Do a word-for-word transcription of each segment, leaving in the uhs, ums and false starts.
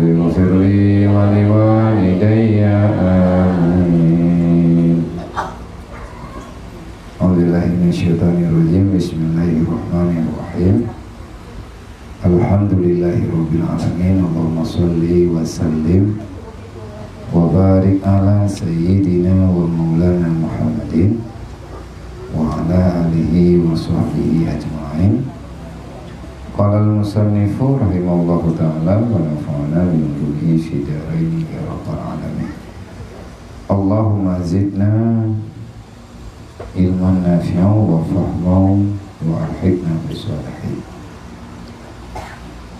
Ighfirli wa liwalidayya. Amin. A'udzubillahi minasyaitonirrajim. Bismillahirrahmanirrahim. Alhamdulillahirabbil alamin. Allahumma shalli wa sallim wa barik ala sayyidina wa maulana Muhammadin wa ala alihi wa sahbihi ajma'in. Qala al-musannifu rahimahullahu ta'ala wa nafa'ana bi ulumihi fid daraini ya rabbal alamin. Allahumma zidna ilman nafi'an wa fahman wa alhiqna bis shalihin.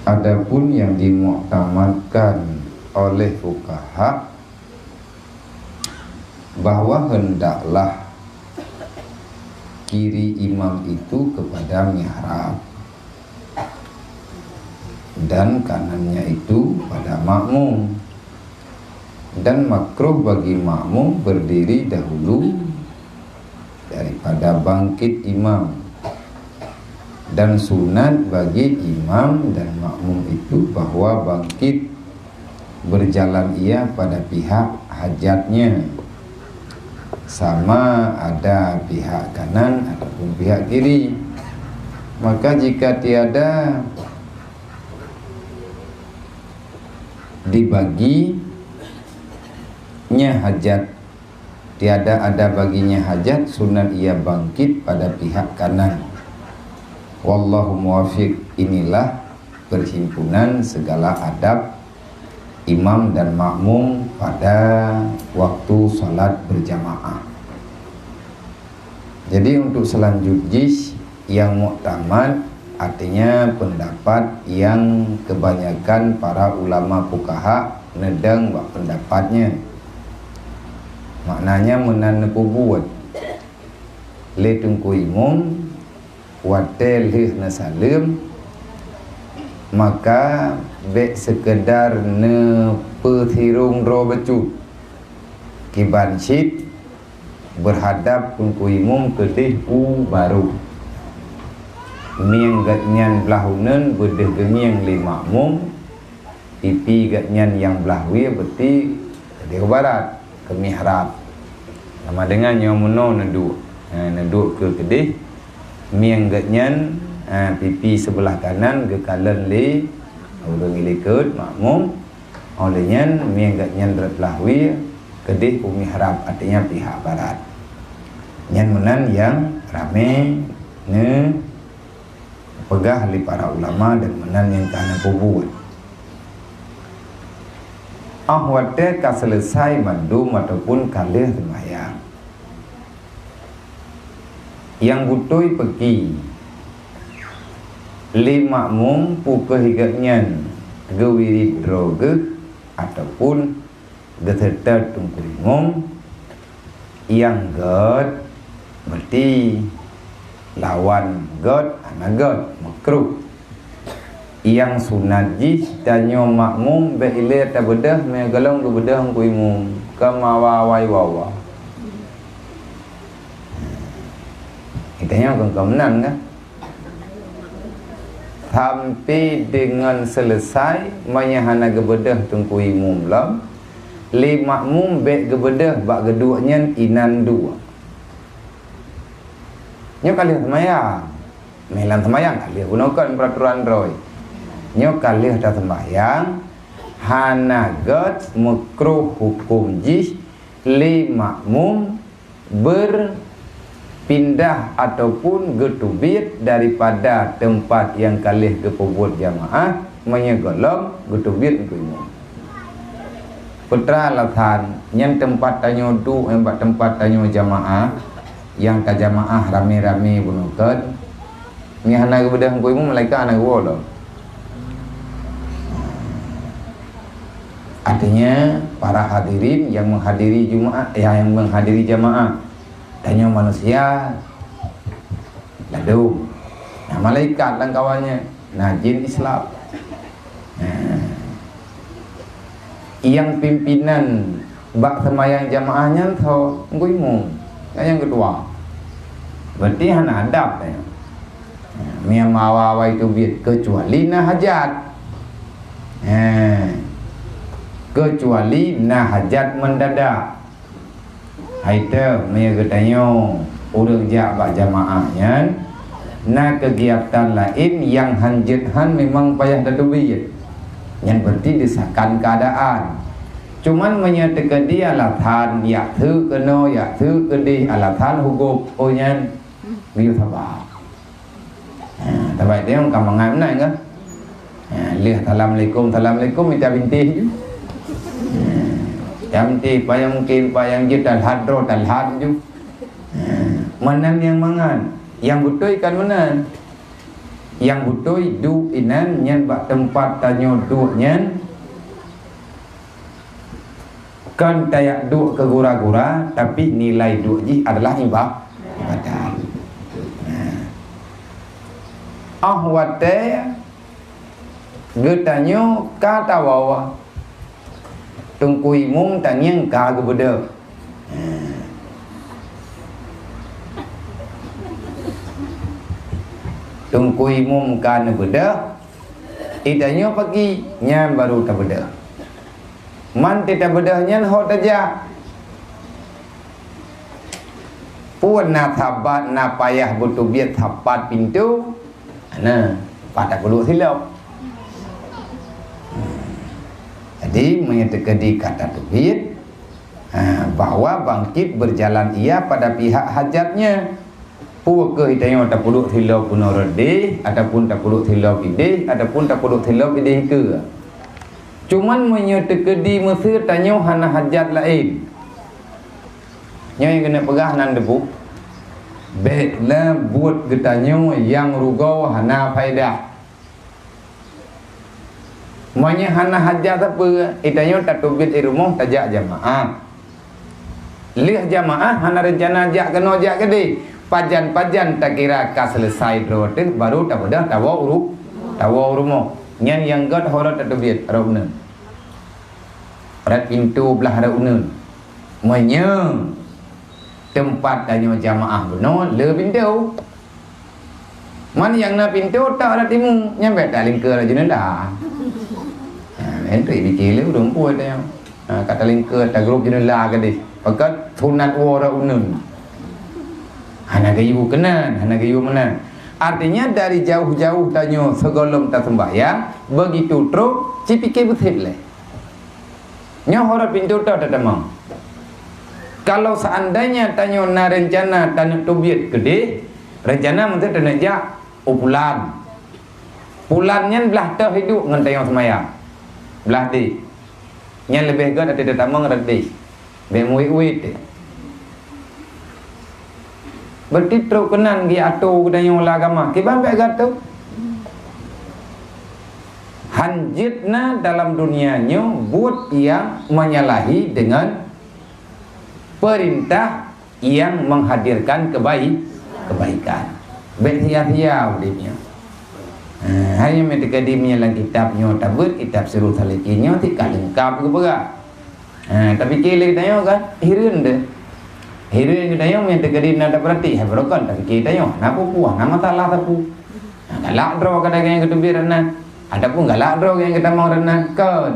Adapun yang dimuktamadkan oleh fuqaha bahwa hendaklah kiri imam itu kepada mihrab dan kanannya itu pada makmum, dan makruh bagi makmum berdiri dahulu daripada bangkit imam, dan sunat bagi imam dan makmum itu bahwa bangkit berjalan ia pada pihak hajatnya, sama ada pihak kanan ataupun pihak kiri. Maka jika tiada dibaginya hajat, tiada ada baginya hajat, sunat ia bangkit pada pihak kanan. Wallahu muwaffiq. Inilah perhimpunan segala adab imam dan makmum pada waktu salat berjamaah. Jadi, untuk selanjut jih, yang muktamad, artinya pendapat yang kebanyakan para ulama fuqaha neudong bak pendapatnya. Maknanya, meunan neupeubuet lé Teungku Imum watée lheueh neusaleuem, maka bék seukeudar neupeusirong droe bacut. Kiban cit beuhadab Teungku Imum keudeh u barôh. Mieng gobnyan blah uneuen beudeuh geungieng lé makmum, pipi gobnyan nyang blah wie beuti keudeh u barat, keu mihrab. Sama dengan nyoe meunoe neuduek, ha, neuduek keu keudeh. Mieng gobnyan, ha, pipi seubeulah kanan geukalon lé ureuëng likot makmum. Óh lheueh nyan, mieng gobnyan rot blah wie keudeh u mihrab, artinya pihak barat. Nyan meunan nyang ramé neupeugah lé para ulama dan meunan nyang ka neupeubuet. Óh watée ka seuleusai mandum ataupun ka lheueh seumayang, nyang beutôi peuki lé makmum peu kheueh gobnyan geuwirit droe geuh ataupun geuseutôt Teungku Imum, nyang gét, berarti lawan gét hana gét, makruh. Nyang sunat jih, tanyoe makmum bék ilée tabeudôh, meunyoe gohlom geubeudôh Teungku Imum, kon meuawa-awa iwa-wa. Geutanyoe kon, kon meunan kan? Sampai deungon seuleusai, meunyoe hana geubeudôh Teungku Imum lom, lé makmum bék geubeudôh bak geuduek nyan inan duek. Nyoe ka lheueh seumayang. Meunan seumayang ka lheueh, bunoe kon peuraturan droe. Nyoe ka lheueh taseumayang, hana gét, makruh huköm jih lé makmum beupindah ataupun geuteubiet daripada teumpat nyang ka lheueh geupeubuet jamaah, meunyoe gohlom geuteubiet Teungku Imum. Peue teuma alasan, nyan teumpat tanyoe duek, nyan bak teumpat tanyoe jamaah, nyang tajamaah ramé-ramé bunoe kon. Nyan hana geubeudôh Teungku Imum, malaikat hana geuwoe lom. Artinya, para hadirin yang menghadiri Jumaat, yang menghadiri jamaah, tanyoe manusia ladôm. Nah, malaikat lam kawan nyan, nah, jin Islam. Nah, nyang pimpinan bak seumayang jamaah nyan soe? Teungku Imum. Nyan nyang keudua. Berarti hana adab, ya. Nah, meunyo meuawa-awa teubiet, keucuali na hajat. Nah, Keucuali na hajat mendadak. Hai teuh, meunyoe geutanyoe ureuëng jak bak jamaah nyan, na keugiatan laén nyang hanjeuet han memang payah tateubiet. Nyan berarti disahkan keuadaan. Cuman meunyoe teukeudi alasan, jak theuk keunoe, jak theuk keudeh, alasan hugop, oh nyan, geuyue saba. Ha, tabai teuh ka mangat meunan kan? Ha, lheueh assalamualaikum, assalamualaikum, mita bintéh ju. Ha, mita bintéh, payang mungkin, payang jeuet, talhat droe, talhat ju. Ha, meunan nyang mangat. Nyang beutôi kan meunan. Nyang beutôi duek inan nyan bak teumpat tanyoe duek nyan, kon tajak duek keu gura-gura, tapi nilai duek jih adalah iba-, ibadat. Nah. Óh watée geutanyoe ka tawoe, Teungku Imum tangieng ka geubeudôh. Teungku Imum ka neubeudôh, geutanyoe pagi nyan barô tabeudôh. Man teutabeudoh nyan ho tajak. Peue na sabat, na payah beuteubiet sapat pintoe, na pat tapeuduek silop. Jadi, meunyoe teukeudi ka tateubiet, ha, bahwa bangkit berjalan ia pada pihak hajatnya. Peue keuh geutanyoe tapeuduek silop keunoe rot deh, ataupun tapeuduek silop ideh, ataupun tapeuduek silop ideh keue. Cuman meunyoe teukeudi meuseu tanyoe hana hajat laén, nyoe nyang keuneuk peugah nan deubuk, bék na buet geutanyoe nyang rugoe hana faedah. Meunyoe hana hajat sapeue, geutanyoe tateubiet di rumoh tajak jamaah. Lheueh jamaah hana reuncana jak keunoe jak keudeh. Pajan-pajan takira ka seuleusai droe teuh, barô tabeudôh tawoe u ru-, tawoe u rumoh. Nyan nyang göt ho rot tateubiet rot uneuen. Rot pintoe blah rot uneuen. Meunyoe teumpat tanyoe jamaah bunoe le pintoe. Man nyang na pintoe tak ada timu, nyan bék talingkeue lam jeuneula. Ha, enteuk pike lé ureuëng peue tanyoe. Ha, ka talingkeue tagrôp jeuneula keudeh. Pakat sunat woe rot uneuen. Hana geuyue keunan, hana geuyue meunan. Artinya dari jauh-jauh tanyoe sigohlom taseumbahyang, begitu trok, cipike beusép lé. Nyoe ho rot pintoe toh tatamong. Kalau seandainya tanyoe na reuncana taneuk teubiet keudeh, reuncana meunteuek taneuk jak u pulan. Pulan nyan blah toh hidup ngon tanyoe seumayang. Blah deh. Nyan leubeh göt até tatamong rot deh. Bék meuwét-wét deh. Berarti trok keunan geuatô geutanyoe lam agama. Kiban bék geuatô? Hanjeuet na dalam dunia nyoe buet nyang menyalahi dengan perintah yang menghadirkan kebai-, kebaikan. Bék sia-sia udeb nyoe. Ha, hai nyang meuteukadi meunyoe lam kitab nyoe tabeuet, kitab Sirus Salikin nyoe, ti ka leungkap geupeugah. Ha, tapike lé geutanyoe kan, hireuen deh. Hireuen geutanyoe meunyoe teukeudi na tapeurati, hai barokon tapike tanyoe, na peue-peue, na masalah sapeue. Ha, galak droe kadang nyang geuteubiet rot nan, ataupun galak droe nyang geutamong rot nan, kon.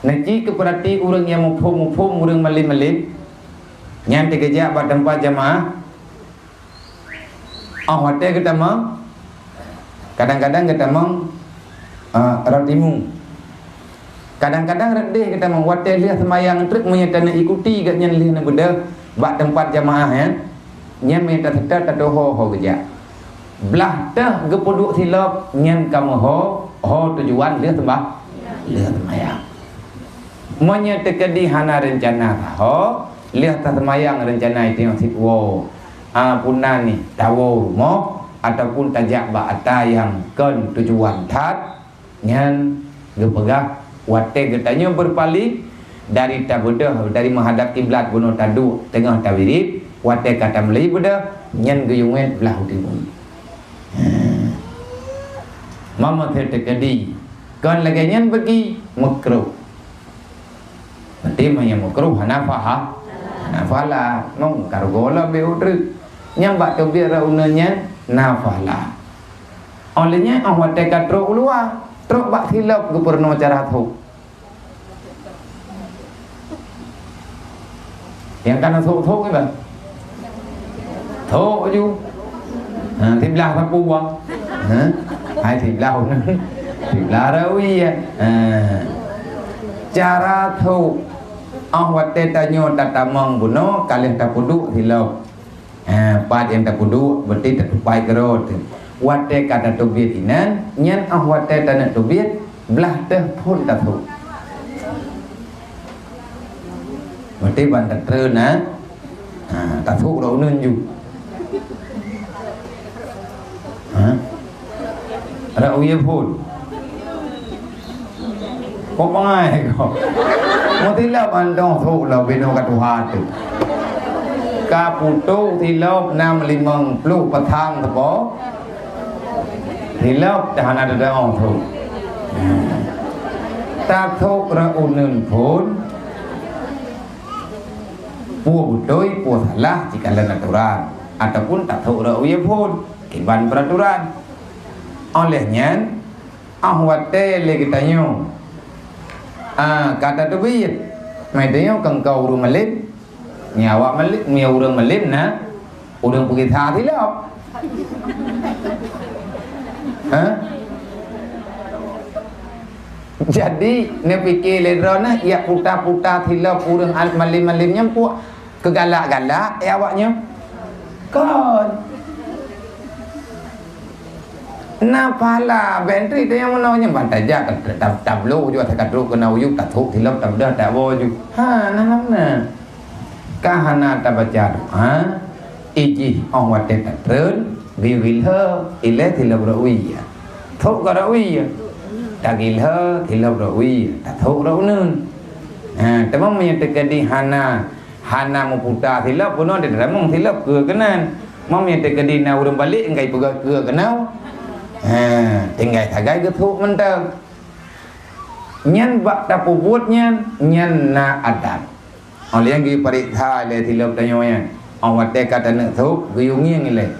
Neuci keupeurati ureuëng nyang muphom-muphom, ureuëng malém-malém, nyan teukeujak bak teumpat jamaah. Óh watée geutamong, kadang-kadang geutamong, eh, rot timu. Kadang-kadang rot deh geutamong, watée lheueh seumayang treuk meunyoe taneuk ikuti gobnyan lheueh neubeudôh bak teumpat jamaah nyan, nyan meunyoe taseutôt tatoe ho geujak. Blah teuh geupeuduek silop nyan ka meuho, ho tujuan lheueh seumbah-, lheueh seumayang. Meunyoe teukeudi hana reuncana ho, lheueh taseumayang reuncana itu nyang sit woe. Ah, puna ni, tawoe u rumoh ataupun tajak bak ata nyang kon tujuan that, nyan geupeugah watée geutanyoe beurpaléng dari tabeudôh, dari meuhadab kiblat bunoe taduek teungoh tawirit, watée ka tameulai beudôh, nyan geuyue ngét blah u timu. Mama teukeudi kon lagée nyan bagi meukruh. Berarti meunyoe meukruh hana faha-, hana falah, mong ka rugoe lom beu treuk. Nyang bak teubiet rot uneuen nyan na falah. Óh lheueh nyan óh watée ka trok u luwa, trok bak silop geupeurunoe cara thok. Nyang ka na thok-thok nyan, thok ju. Ha, siblah sapeue. Ha? Hai siblah uneun. Siblah rawi, ya. Ha. Cara thok. Óh watèe tanyoe tatamong bunoe, ka lheueh tapeuduek silop. Ha, pat nyang tapeuduek, berarti tatupai keudroe teuh. Watèe ka tateubiet inan, nyan óh watèe taneuk teubiet, blah teuh phôn tathok. Berarti ban tatreun, ha? Ha, tathok rot uneun ju. Ha? Rot wie phôn. Kok bangai kok. Meutilap mantong thok lom binoe ka tuha teuh. Ka putôh silop nam limong ploh patang teuko. Silop dah hana teudeungoe thok. Tathok rot uneun phôn. Peue beutôi, peue salah, cit kalon aturan. Ataupun tathok rot wie phôn, kiban peuraturan. Óh lheueh nyan, óh watèe lé geutanyoe, ah, ka tateubiet, meutanyoe keu engkau ureueng malém, nyan awak malém, nyan ureueng malém na, ureueng peugisa silop. Ha? Jadi, neupike lé droeneuh, jak puta-puta silop ureueng al-, malém-malém nyan puak keugalak-galak, eh, awaknyan? Kon. Na pahala, bèk entri teuh nyang meunoe nyan, ban tajak, tab-, tabloe ju, ata ka trok keunan u yup, tathok silop, tabeudoh, tawoe ju. Ha, na, na, na. Ka hana tabaca doa, ijih óh watèe tatreun, geuyue gilhô, ilèe silop rot wie. Thok ka rot wie. Tagilhô, silop rot wie, tathok rot uneun. Ha, teuma meunyoe teukeudi hana, hana meuputa silop, bunoe teuh tamong silop keue keunan. Meunyoe teukeudi na ureueng balek, enggai peugah keue keunoe. Ha, tinggai sagai geuthok mantong. Nyan bak tapeubuet nyan, nyan na adat. Óh lheueh nyan geupareksa lé silop tanyoe nyan. Óh watèe ka taneuk thok, geuyue ngieng ilèe.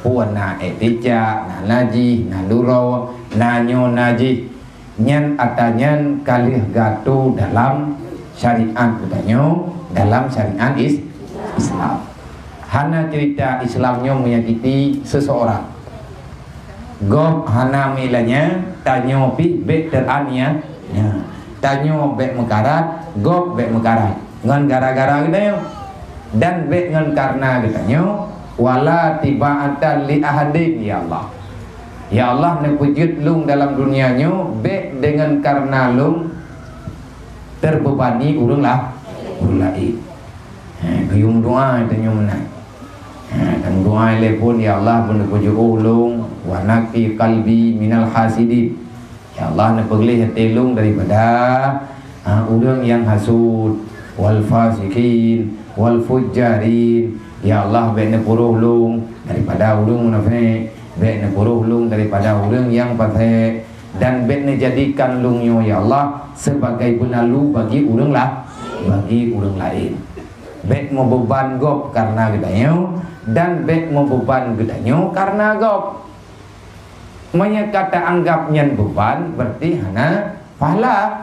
Peue na èk cicak, na najih, na lurô, na nyoe najih. Nyan atra nyan ka lheueh geuatô dalam syariat geutanyoe, dalam syariat Is-, Islam. Hana ceurita Islam nyoe menyakiti seseorang. Gob hana meuiéleumé, tanyoe pih bèk teuaniaya. Tanyoe bèk meukarat, gob bèk meukarat. Ngon gara-gara geutanyoe. Dan bèk ngon kareuna geutanyoe, wala tiba'atan li ahadin, ya Allah. Ya Allah, neupeujeuet lôn dalam dunia nyoe bèk deungon kareuna lôn teubebani ureueng la-, ureueng laén. Ha, geuyue meudoa tanyoe meunan. Ha, dan meudoa lé phon, "Ya Allah, beuneupeujeuôh lôn, wa naqi qalbi minal hasidin." Ya Allah, neupeugleh até lôn daripada, ha, ureueng nyang hasut, wal fasiqin, wal fujjarin. Ya Allah, bèk neupuroh lôn daripada ureueng munafék, bèk neupuroh lôn daripada ureueng nyang fasék, dan bèk neujadikan lôn nyoe, ya Allah, sebagai beulalu bagi ureueng la-, bagi ureueng laén. Bèk meubeuban gob kareuna geutanyoe, dan bèk meubeuban geutanyoe kareuna gob. Meunyoe ka taanggab nyan beuban, berarti hana pahala.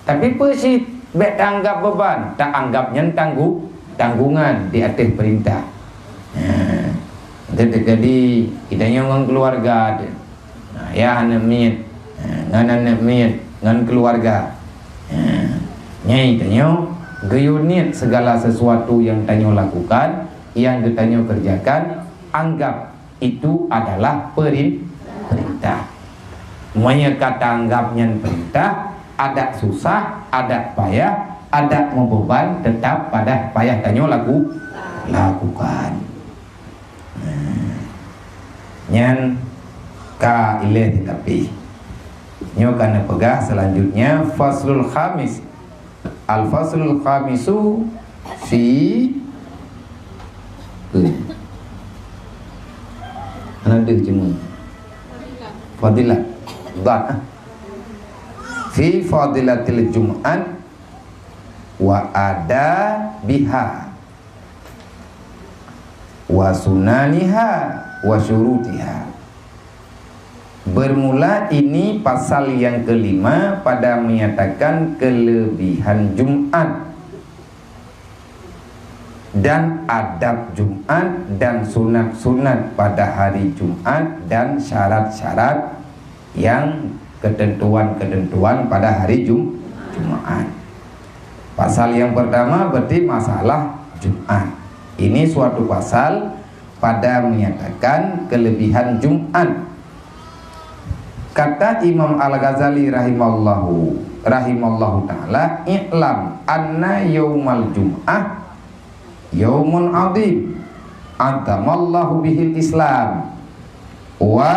Tapi peue cit bèk taanggab beuban, taanggab nyan tanggu-, tanggungan di ateueh peurintah. Ha, teukeudi geutanyoe ngon keuluwarga teuh. Ha, yah aneuk miet, ha, ngon aneuk miet, ngon keuluwarga. Ha, nyan tanyoe geuyue niet segala sesuatu nyang tanyoe lakukan, nyang geutanyoe keureujakan, anggab itu adalah perin-, peurintah. Meunyoe ka taanggab nyan peurintah, adak susah, adak payah, adak meubeuban, teutap padah payah tanyoe laku-, lakukan. Nah, nyan ka ilèe tetapi. Nyoe ka neupeugah selanjutnya faslul khamis. Al-faslul khamisu fi, eh, hana deuh cuma. Fadilah. Dhad, ah. Fi fadilatil Jum'at wa adabiha wa sunaniha wa syurutiha. Bermula ini pasal yang kelima pada menyatakan kelebihan Jumat. dan adab Jumat dan sunat-sunat pada hari Jumat dan syarat-syarat yang ketentuan-ketentuan pada hari Jum-, Jumat. Pasal yang pertama berarti masalah Jumat. Ini suatu pasal pada menyatakan kelebihan Jumat. Kata Imam Al-Ghazali rahimallahu, rahimallahu taala, "I'lam anna yaumal jum'ah yaumun azim, azamallahu bihil Islam, wa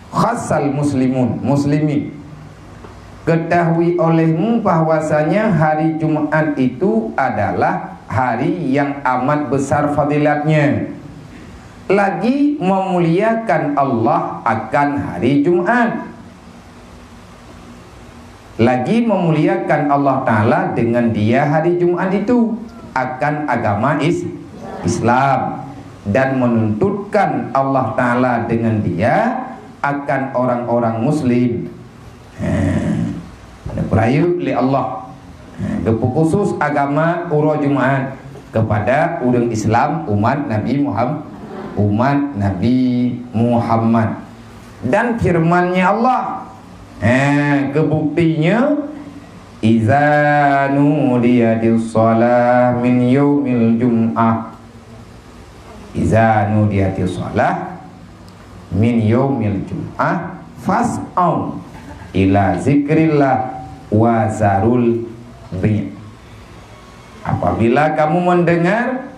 khassal muslimun, muslimin." Ketahui olehmu bahwasanya hari Jumat itu adalah hari yang amat besar fadilatnya, lagi memuliakan Allah akan hari Jumat, lagi memuliakan Allah Ta'ala dengan dia hari Jumat itu akan agama is-, Islam, dan menuntutkan Allah Ta'ala dengan dia akan orang-orang muslim. Ha, pada peurayeuk lé Allah. Ha, geupeu khusus agama uroe Jumat kepada ureuëng Islam umat Nabi Muham-, umat Nabi Muhammad. Dan firman-Nya Allah, ha, geubuktinya, "Iza nudiya lis-shalah min yaumil jum'ah." Iza nudiyatis shalah min yaumil jum'ah fas'au ila zikrillah wa zarul bi'. Apabila kamu mendengar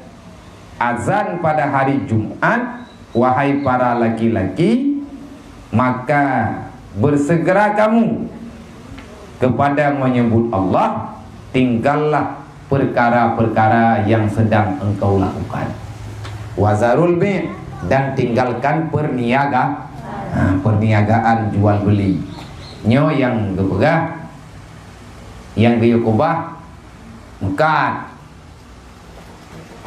azan pada hari Jumat, wahai para laki-laki, maka bersegera kamu kepada menyebut Allah, tinggallah perkara-perkara yang sedang engkau lakukan. Wazarul bi', dan tinggalkan perniaga-, ha, perniagaan jual beli. Nyoe nyang geupeugah, nyang geuyue keubah meukat.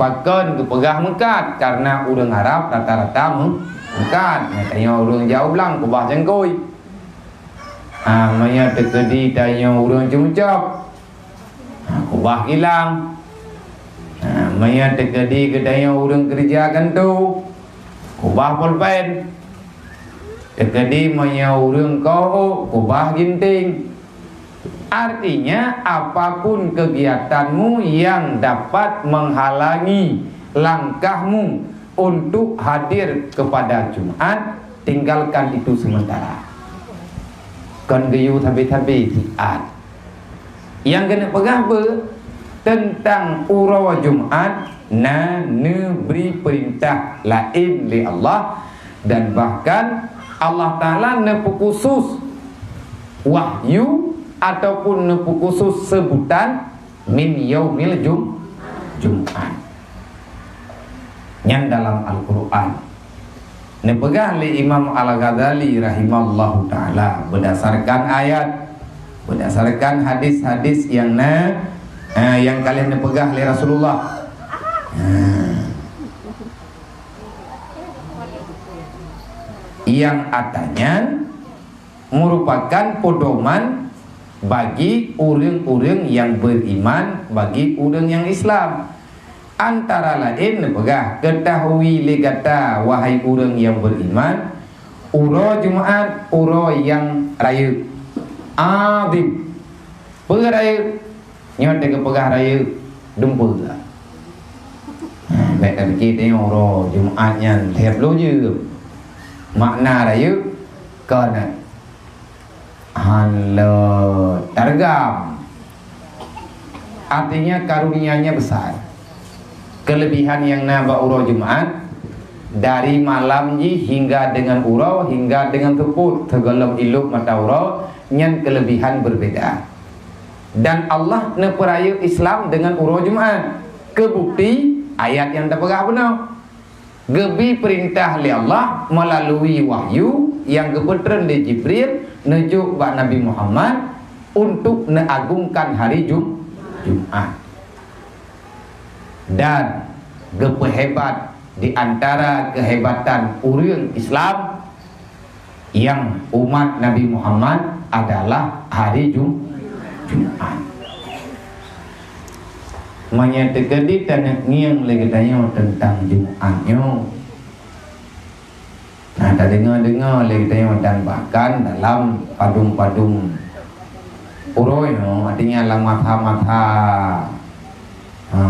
Pakon geupeugah meukat? Karena ureuëng Arab rata-rata meu-, meukat. Nyang tanyoe ureuëng jak u blang keubah cangkôi. Ha, meunyoe teukeudi tanyoe ureuëng ceumeujab, ha, keubah gilang. Ha, meunyoe teukeudi geutanyoe ureuëng keureuja kantô, keubah polpen. Teukeudi meunyoe ureuëng keuhok, keubah ginting. Artinya, apapun kegiatanmu yang dapat menghalangi langkahmu untuk hadir kepada Jumat, tinggalkan itu sementara. Kon geuyue sabe-sabe siat. Nyang keuneuk peugah beu teuntang uroe Jumat na neubri peurintah laén lé Allah, dan bahkan Allah Taala neupeukusus wahyu ataupun neupeukusus seubutan min yaumil jum-, Jumat. Nyan dalam Al-Qur'an. Neupeugah lé Imam Al-Ghazali rahimallahu taala, berdasarkan ayat, berdasarkan hadis-hadis nyang na, eh, nyang ka lheueh neupeugah lé Rasulullah. Eh. Nyang ata nyan merupakan pedoman bagi ureuëng-ureuëng nyang beriman, bagi ureuëng nyang Islam. Antara laén neupeugah, "Ketahui lé gata, wahai ureuëng nyang beriman, uroe Jumat uroe nyang rayeuk, azim." Peue rayeuk? Nyoe teuka peugah rayeuk dumpeue. Ha, bèk tapike tanyoe uroe Jumat nyan lhèe ploh jeuem. Makna rayeuk keunan. Hana targam. Artinya, karunia-Nya besar. Kelebihan nyang na bak uroe Jumat, dari malam jih hingga dengan uroe, hingga dengan seupôt, sigohlom ilop mata uroe, nyan kelebihan berbeda. Dan Allah neupeurayeuk Islam dengan uroe Jumat. Keubukti, ayat nyang tapeugah bunoe. Geubri peurintah lé Allah meulalu wahyu nyang geupeutreun lé Jibril neujok bak Nabi Muhammad untuk neuagungkan hari Jum-, Jumat. Dan geupeuhebat di antara kehebatan ureuëng Islam nyang umat Nabi Muhammad adalah hari Jum-, Jumat. Meunyoe teukeudi taneuk ngieng lé geutanyoe teuntang Jumat nyoe, nah, tadeungoe-deungoe lé geutanyoe dan bahkan dalam padum-padum uroe nyoe, artinya lam masa-masa, ha,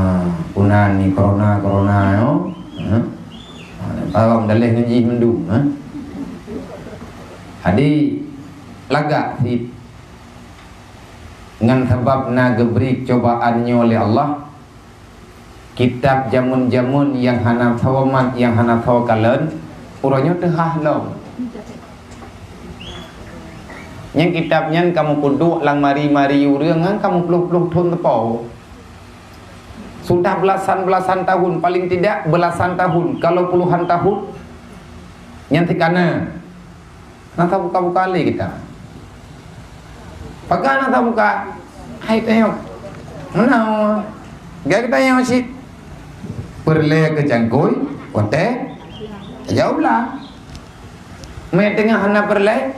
puna ni corona-corona nyoe, ha, tawang daleh ngon jih mandum, ha. Jadi, lagak sit ngon sabab na geubri cobaan nyoe lé Allah, kitab jameun-jameun nyang hana soe mat, nyang hana soe kalon, uroe nyoe teuhah lom. Nyang kitab nyan kamoe peuduek lam mari-mari ureuëng ngon kamoe ploh-ploh thon teupo. Sudah belasan-belasan tahun, paling tidak belasan tahun, kalau puluhan tahun, nyan tikana. Na tabuka-buka lé kita. Pakon na tabuka? Hai tanyong. Meunan. Gak kita nyong cit. Peureulée keu cangkôi, watée tajak u blang. Meunyo teungoh hana peureulée,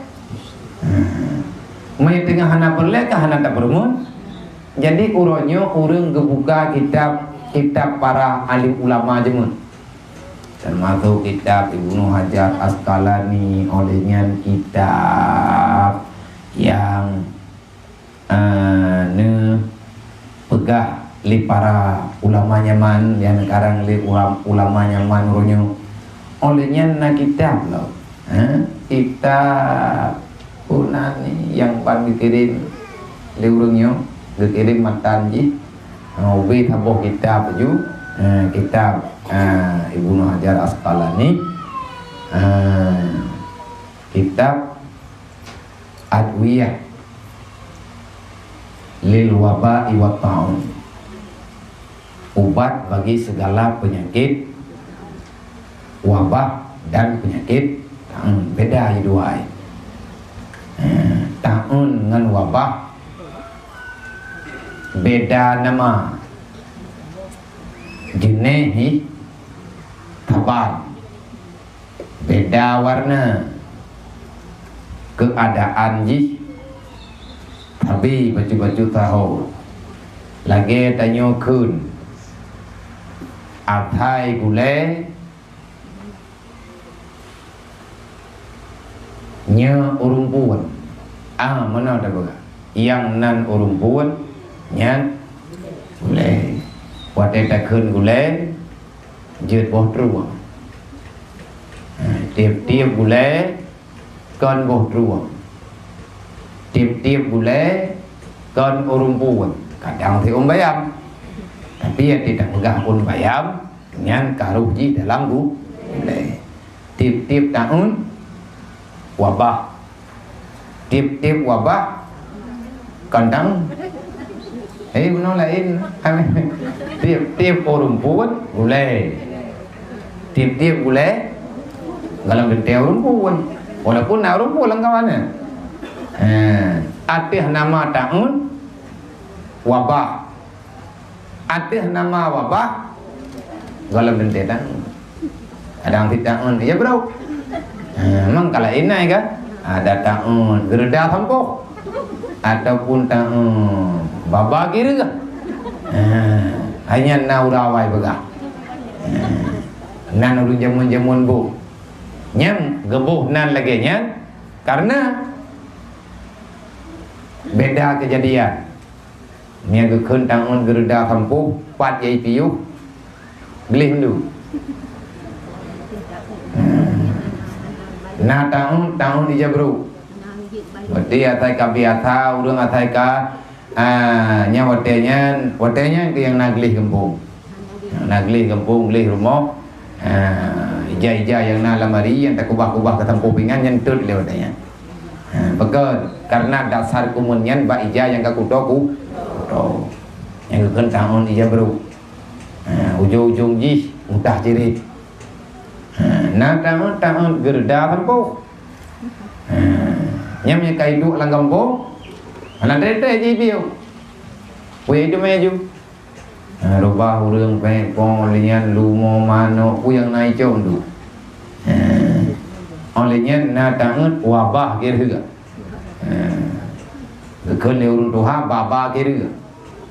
meunyo teungoh hana peureulée ka hana tapeureumeun. Jadi uroe nyoe ureuëng geubuka kitab, kitab para alim ulama jameun. Teumasok kitab Ibnu Hajar Asqalani, oleh nyan kitab nyang, eh, neupeugah lé para ulama nyaman, nyang neukarang lé ulam-, ulama nyaman uroe nyoe. Oleh nyan na kitab lom, eh, kitab Peue nan nyang ban geukirém lé ureuëng nyoe, geukirém matan jih, ha, ubé saboh kitab laju, ha, kitab, ha, Ibnu Hajar Asqalani, ha, kitab Adwiyah lil Waba'i wat Ta'un. Ubat bagi segala penyakit wabah dan penyakit ta'un. Beda jih dua ai. Eh, ta'un ngon wabah beda nama, jeuneh jih saban. Beda warna, keuadaan jih sabe bacut-bacut saho. Lagée tanyoe kheun, asai gulée nyoe ureuëng phon. Ah, meunoe tapeugah. Nyang nan ureuëng phon nyan gulée. Watée takheun gulée, jeuet boh trueng. Tieb-tieb gulée kon boh trueng. Tieb-tieb gulée kon ureuëng phon. Kadang siôn bayam. Tapi nyang tidak peugah phon bayam, nyan ka roh jih dalam gu-, gulée. Tieb-tieb ta'un wabah. Tieb-tieb wabah kandang. Eh, bunoe laén. Tieb-tieb ureuëng phon gulée. Tieb-tieb gulée gohlom teuntée ureuëng phon. Walaupun na ureuëng phon lam kawan nyan. Eh, ateueh nama ta'un wabah. Ateueh nama wabah, gohlom teuntée ta'un. Kadang sit ta'un, ya bro. Ha, memang kalau inai kan, ada ta'un geureuda sampôh. Ataupun ta'un baba gireuh. Ha, hanya na urawai peugah. Ha, nan ureuëng jameun-jameun boh. Nyang geuboh nan lagée nyan, karena beda kejadian. Meunyo geukheun ta'un geureuda sampôh, pat jai piôh, gleh meundu. Na ta'un, ta'un ija brôk. Berarti asai ka biasa, ureuëng asai ka, ah, nyan watée nyan, watée nyan keuh nyang na gleh gampông. Nyang na gleh gampông, gleh rumoh. Ah, ija-ija nyang na lam ari, nyang takubah-kubah keu sampôh pingan, nyan tôt lé watée nyan. Ha, pakon? Karena dasar kumun nyan bak ija nyang ka kuto ku-, kuto. Nyang geukheun ta'un ija brôk. Ha, ujong-ujong jih mutah cirit. Ha, na ta'un, ta'un geureuda sampôh. Ha, nyan meunyo ka iduek lam gampông, hana teuntée jih piôh. Peue iduek maju. Ha, rubah ureuëng péng po lian lumo manok peue nyang na icok tu. Ha. Óh lheueh nyan na ta'un wabah gireuh. Ha. Geukheun lé ureuëng tuha baba gireuh.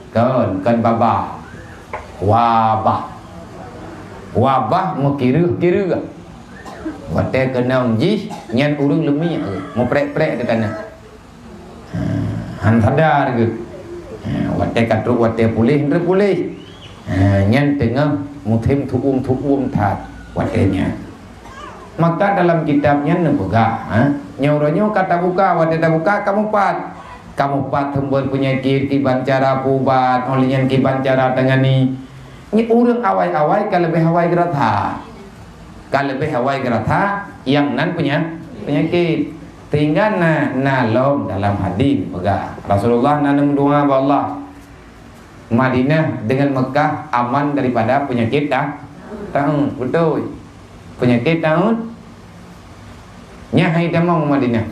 Kon, kon baba. Wabah. Wabah meukireuh-kireuh. Watée keunong jih, nyan ureuëng leumiek, meuprek-prek di tanoh. Ha, han sadar geuh. Ha, watée ka trok watée puléh, han trok puléh. Ha, nyan teungoh musim tuuem-tuuem that watée nyan. Maka dalam kitab nyan neupeugah, ha, nyoe uroe nyoe ka tabuka, watée tabuka ka mupat. Ka mupat sumber peunyakét, kiban cara peuubat, óh lheueh nyan kiban cara tangani. Nyoe ureuëng awai-awai ka leubeh awai geurasa. Ka leubeh awai geurasa nyang nan peunya-, peunyakét. Sehingga na, na lom dalam hadis peugah, Rasulullah na neumeudoá bak Allah, Madinah dengan Mekah aman daripada peunyakét ta-, taun. Beutôi. Peunyakét taun nyan hai tamong Madinah.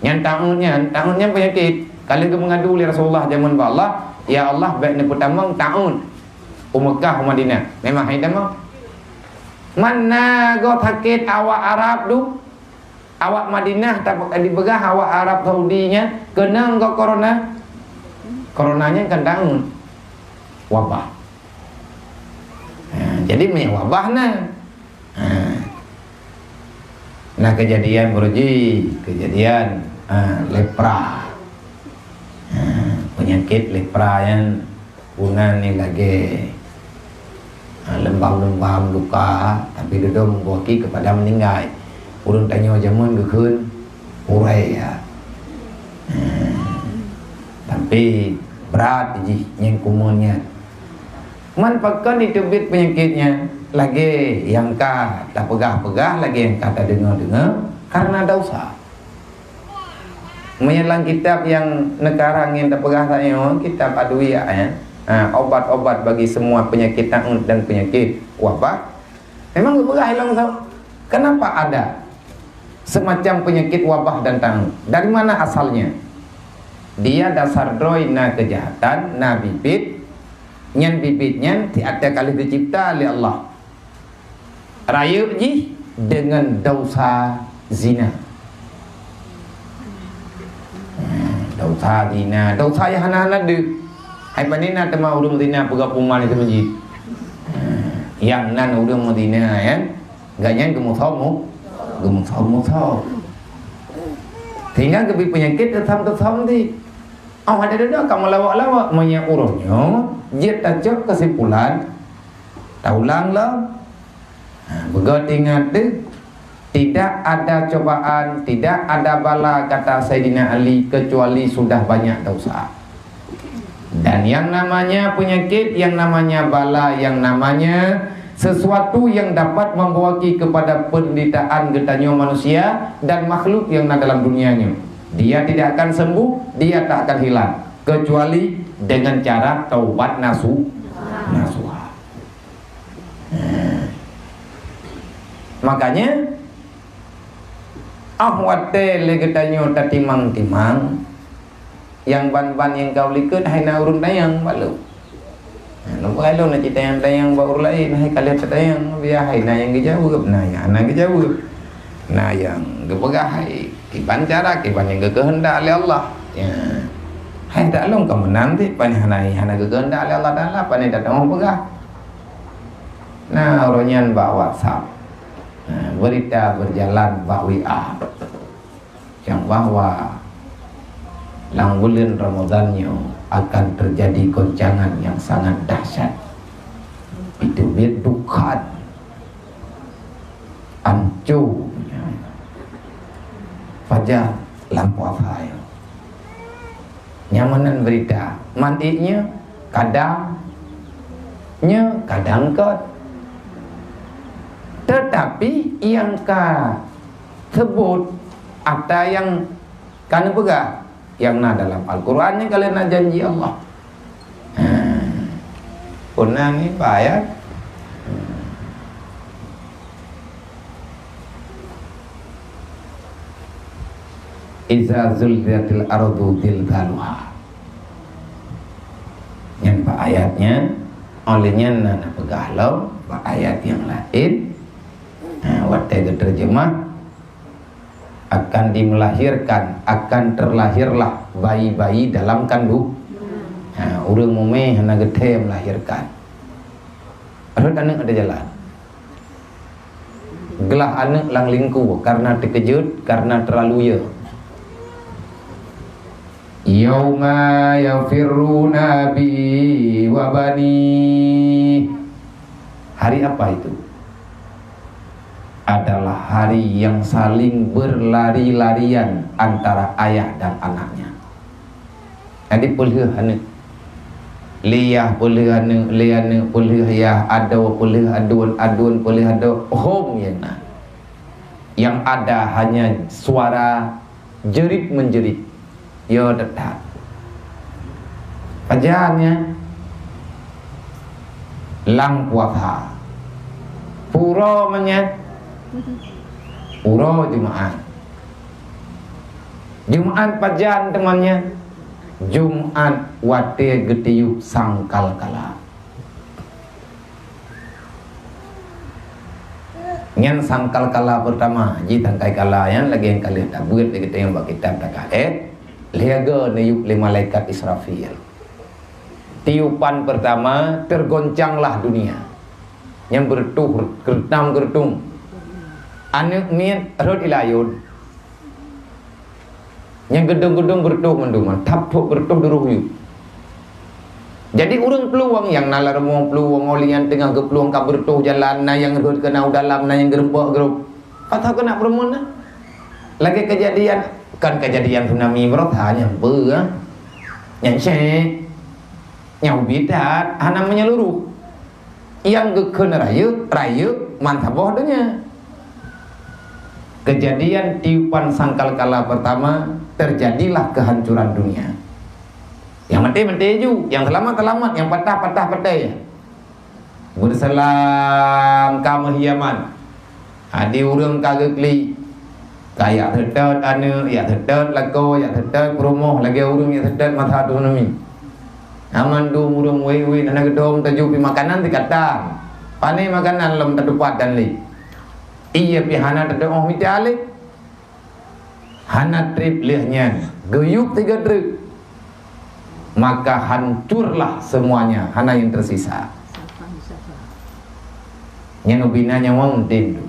Nyan taun nyan, taun nyan peunyakét. Ka lheueh geumeungadu lé Rasulullah jameun bak Allah, "Ya Allah, bék neupeutamong taun u Mekah, u Madinah." Memang hai tamong. Man na goe sakét awak Arab dum, awak Madinah, tapi dipeugah awak Arab Saudi nyan keunong goe corona. Corona nyan kan taun. Wabah. Ha, jadi meunyoe wabah na. Ha. Na keujadian beuruji, keujadian, ha, lepra. Ha, peunyakét lepra nyan bunan ni lagée, ha, leumbam-leumbam luka, tapi dudoe meubuaki keupada meuninggai. Ureuëng tanyoe jameun geukheun urai, ya. Ha. Tapi brat jih nyang kumun nyan. Man pakon jiteubiet peunyakét nyan? Lagée nyang ka tapeugah-peugah, lagée nyang ka tadeungoe-deungoe, karena desya. Meunyoe lam kitab nyang neukarang nyang tapeugah tanyoe, kitab Adwiyah nyan, ha, obat-obat bagi semua penyakit taun dan penyakit wabah, memang geupeugah ilong tho. Kenapa ada semacam penyakit wabah dan taun? Dari mana asalnya? Dia dasar droe na keujahatan, na bibit, nyan bibit nyan siat ka lheueh geucipta lé Allah. Rayeuk jih deungon desya zina. Desya zina, desya nyang hana-hana deuh. Hai pane na teuma ureuëng zina peugah pumal di meuseujid. Nyang nan ureuëng meuzina nyan, gobnyan geumusoe-mu-, geumusoe-musoe. Sehingga geubri peunyakét teusom-teusom di. Oh, ada dada ka meulawak-lawak. Meunyoe uroe nyoe jeuet tacok keusimpulan, taulang lom. Ha, beugöt ingat deh, tidak ada cobaan, tidak ada bala, kata Saidina Ali, kecuali sudah banyak dosa. Dan yang namanya penyakit, yang namanya bala, yang namanya sesuatu yang dapat membawa kepada penderitaan geutanyoe manusia dan makhluk yang na dalam dunia nyoe, dia tidak akan sembuh, dia tak akan hilang, kecuali dengan cara taubat nasu-, nasuha. Nah. Makanya, ah watée lé geutanyoe tatimang-timang, nyang ban-ban nyang ka u likot hai na ureuëng tanyong bak lôn. Nah, nyoe lôn na cit tanyong-tanyong bak ureuëng laén, hai ka lheueh tatanyong, biya hai na nyang geujaweueb, na nyang hana geujaweueb. Na nyang geupeugah hai kiban cara, kiban nyang geukeuheundak lé Allah. Ya. Hai tak lôn ka meunan cit, pane hana, hana geukeuheundak lé Allah Taala, pane tateumé peugah. Nah, uroe nyan bak WhatsApp. Nah, berita berjalan bak W A. Yang bahwa lam buleuen Ramadhan nyoe akan terjadi goncangan yang sangat dahsyat. Itu bit dukhan. Anco. Fajar lam puasa nyoe. Nyang meunan berita, mantiknya kadang nyoe, kadang kot. Tetapi nyang ka sebut ata nyang ka neupeugah, nyang na dalam Al-Quran nyan ka lheueh na janji Allah. Ha. Pernah ni, Pak, ya? Iza zulzilatil ardu zilzaluha. Nyan bak ayat nyan, oleh nyan na, na peugah lom bak ayat nyang laén. Ha, watée geuteurjeumah, akan dimelahirkan, akan terlahirlah bayi-bayi dalam kandung. Ha, ureuëng mumé hana geuthée melahirkan. Rhot aneuk di jalan. Glah aneuk lam lingku karena teukeujot, karena terlalu ya. Yauma yafirruna abi wa bani. Hari apa itu? Adalah hari yang saling berlari-larian antara ayah dan anaknya. Jadi peulheueh aneuk. Lé yah peulheueh aneuk, lé aneuk peulheueh yah, adoe peulheueh aduen, aduen peulheueh adoe, hom nyang na. Yang ada hanya suara jerit-menjerit. Ya, that-that. Pajan nyan? Lam puasa. Pue uroe man nyan? Uroe Jumaat. Jumaat pajan teuma nyan? Jumaat watée geutiyueb sangkakala. Nyan sangkakala pertama, jih sangkakala nyan lagée nyang ka lheueh tabeuet lé geutanyoe bak kitab takaét, lhée goe neuyueb lé malaikat Israfil. Tiupan pertama, tergoncanglah dunia. Nyan beureutoh geureutang-geureutong. Aneuk miet rhot ilayôn. Nyang geudong-geudong beureutoh mandum, thab trok beureutoh duroh yub. Jadi ureuëng plueng nyang na lam rumoh plueng, óh lheueh nyan teungoh geuplueng ka beureutoh jalan, na nyang rhot keunoe u dalam, na nyang geurumpok geurup. Patah keunak peureumeun na. Lagée keujadian, kan keujadian tsunami Meurata nyang beu, ah. Nyang syek. Nyang ubit that, hana meunyeluruh. Nyang geukheun rayeuk, rayeuk man saboh donya. Kejadian tiupan sangkakala pertama, terjadilah kehancuran dunia. Nyang maté, maté ju, nyang seulamat, seulamat, nyang patah, patah patéh. Beuseulang ka meuhiaman. Hadi ureuëng ka geuklik, ka jak seutôt aneuk, jak seutôt lakoe, jak seutôt peurumoh, lagée ureuëng jak seutôt masa tsunami. Na mandum ureuëng wét-wét hana geudong taju pih makanan sikatan. Pané makanan lom tatupat dan lé. Ié pih hana tatuoh mita lé. Hana treb lheueh nyan, geuyub tiga treb. Maka hancurlah semuanya, hana nyang tersisa. Nyan ubina nyawa meuntén tu.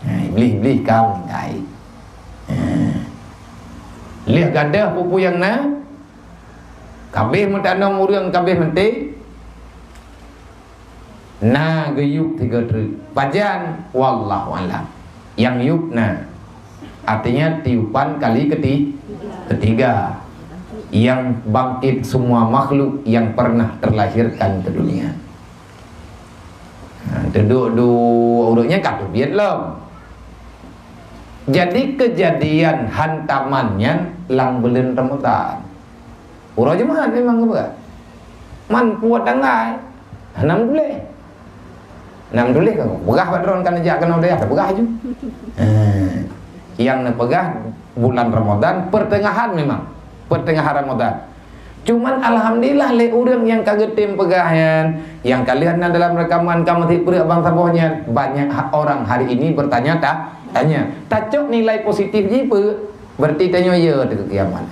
Ha, iblih-iblih ka meuninggai. Ha. Lheueh gadôh peue-peue nyang na, kabéh meutanong ureuëng kabéh maté, na geuyub tiga treb. Pajan? Wallahu alam. Nyang yub na. Artinya tiupan kali keti-, ketiga. Yang bangkit semua makhluk yang pernah terlahirkan ke dunia. Nah, teuduek dua ureuëng nyan ka teubiet lom. Jadi kejadian hantaman nyan lam buleuen Ramadan. Uroe Jumaat memang geupeugah. Man puet tanggai. Hana meutuléh. Hana meutuléh ka peugah bak droen ka neujak keunoe dayah, peugah ju. Eh, nyang neupeugah bulan Ramadan, pertengahan memang. Pertengahan Ramadan. Cuman alhamdulillah lé ureuëng nyang ka geutem peugah nyan, nyang ka lheueh na dalam rekaman ka meusipeureuek bansaboh nyan, banyak ha-, orang hari ini bertanya ta-, tanya. Tacok nilai positif jih peue? Berarti tanyoe ya teuh kiamat.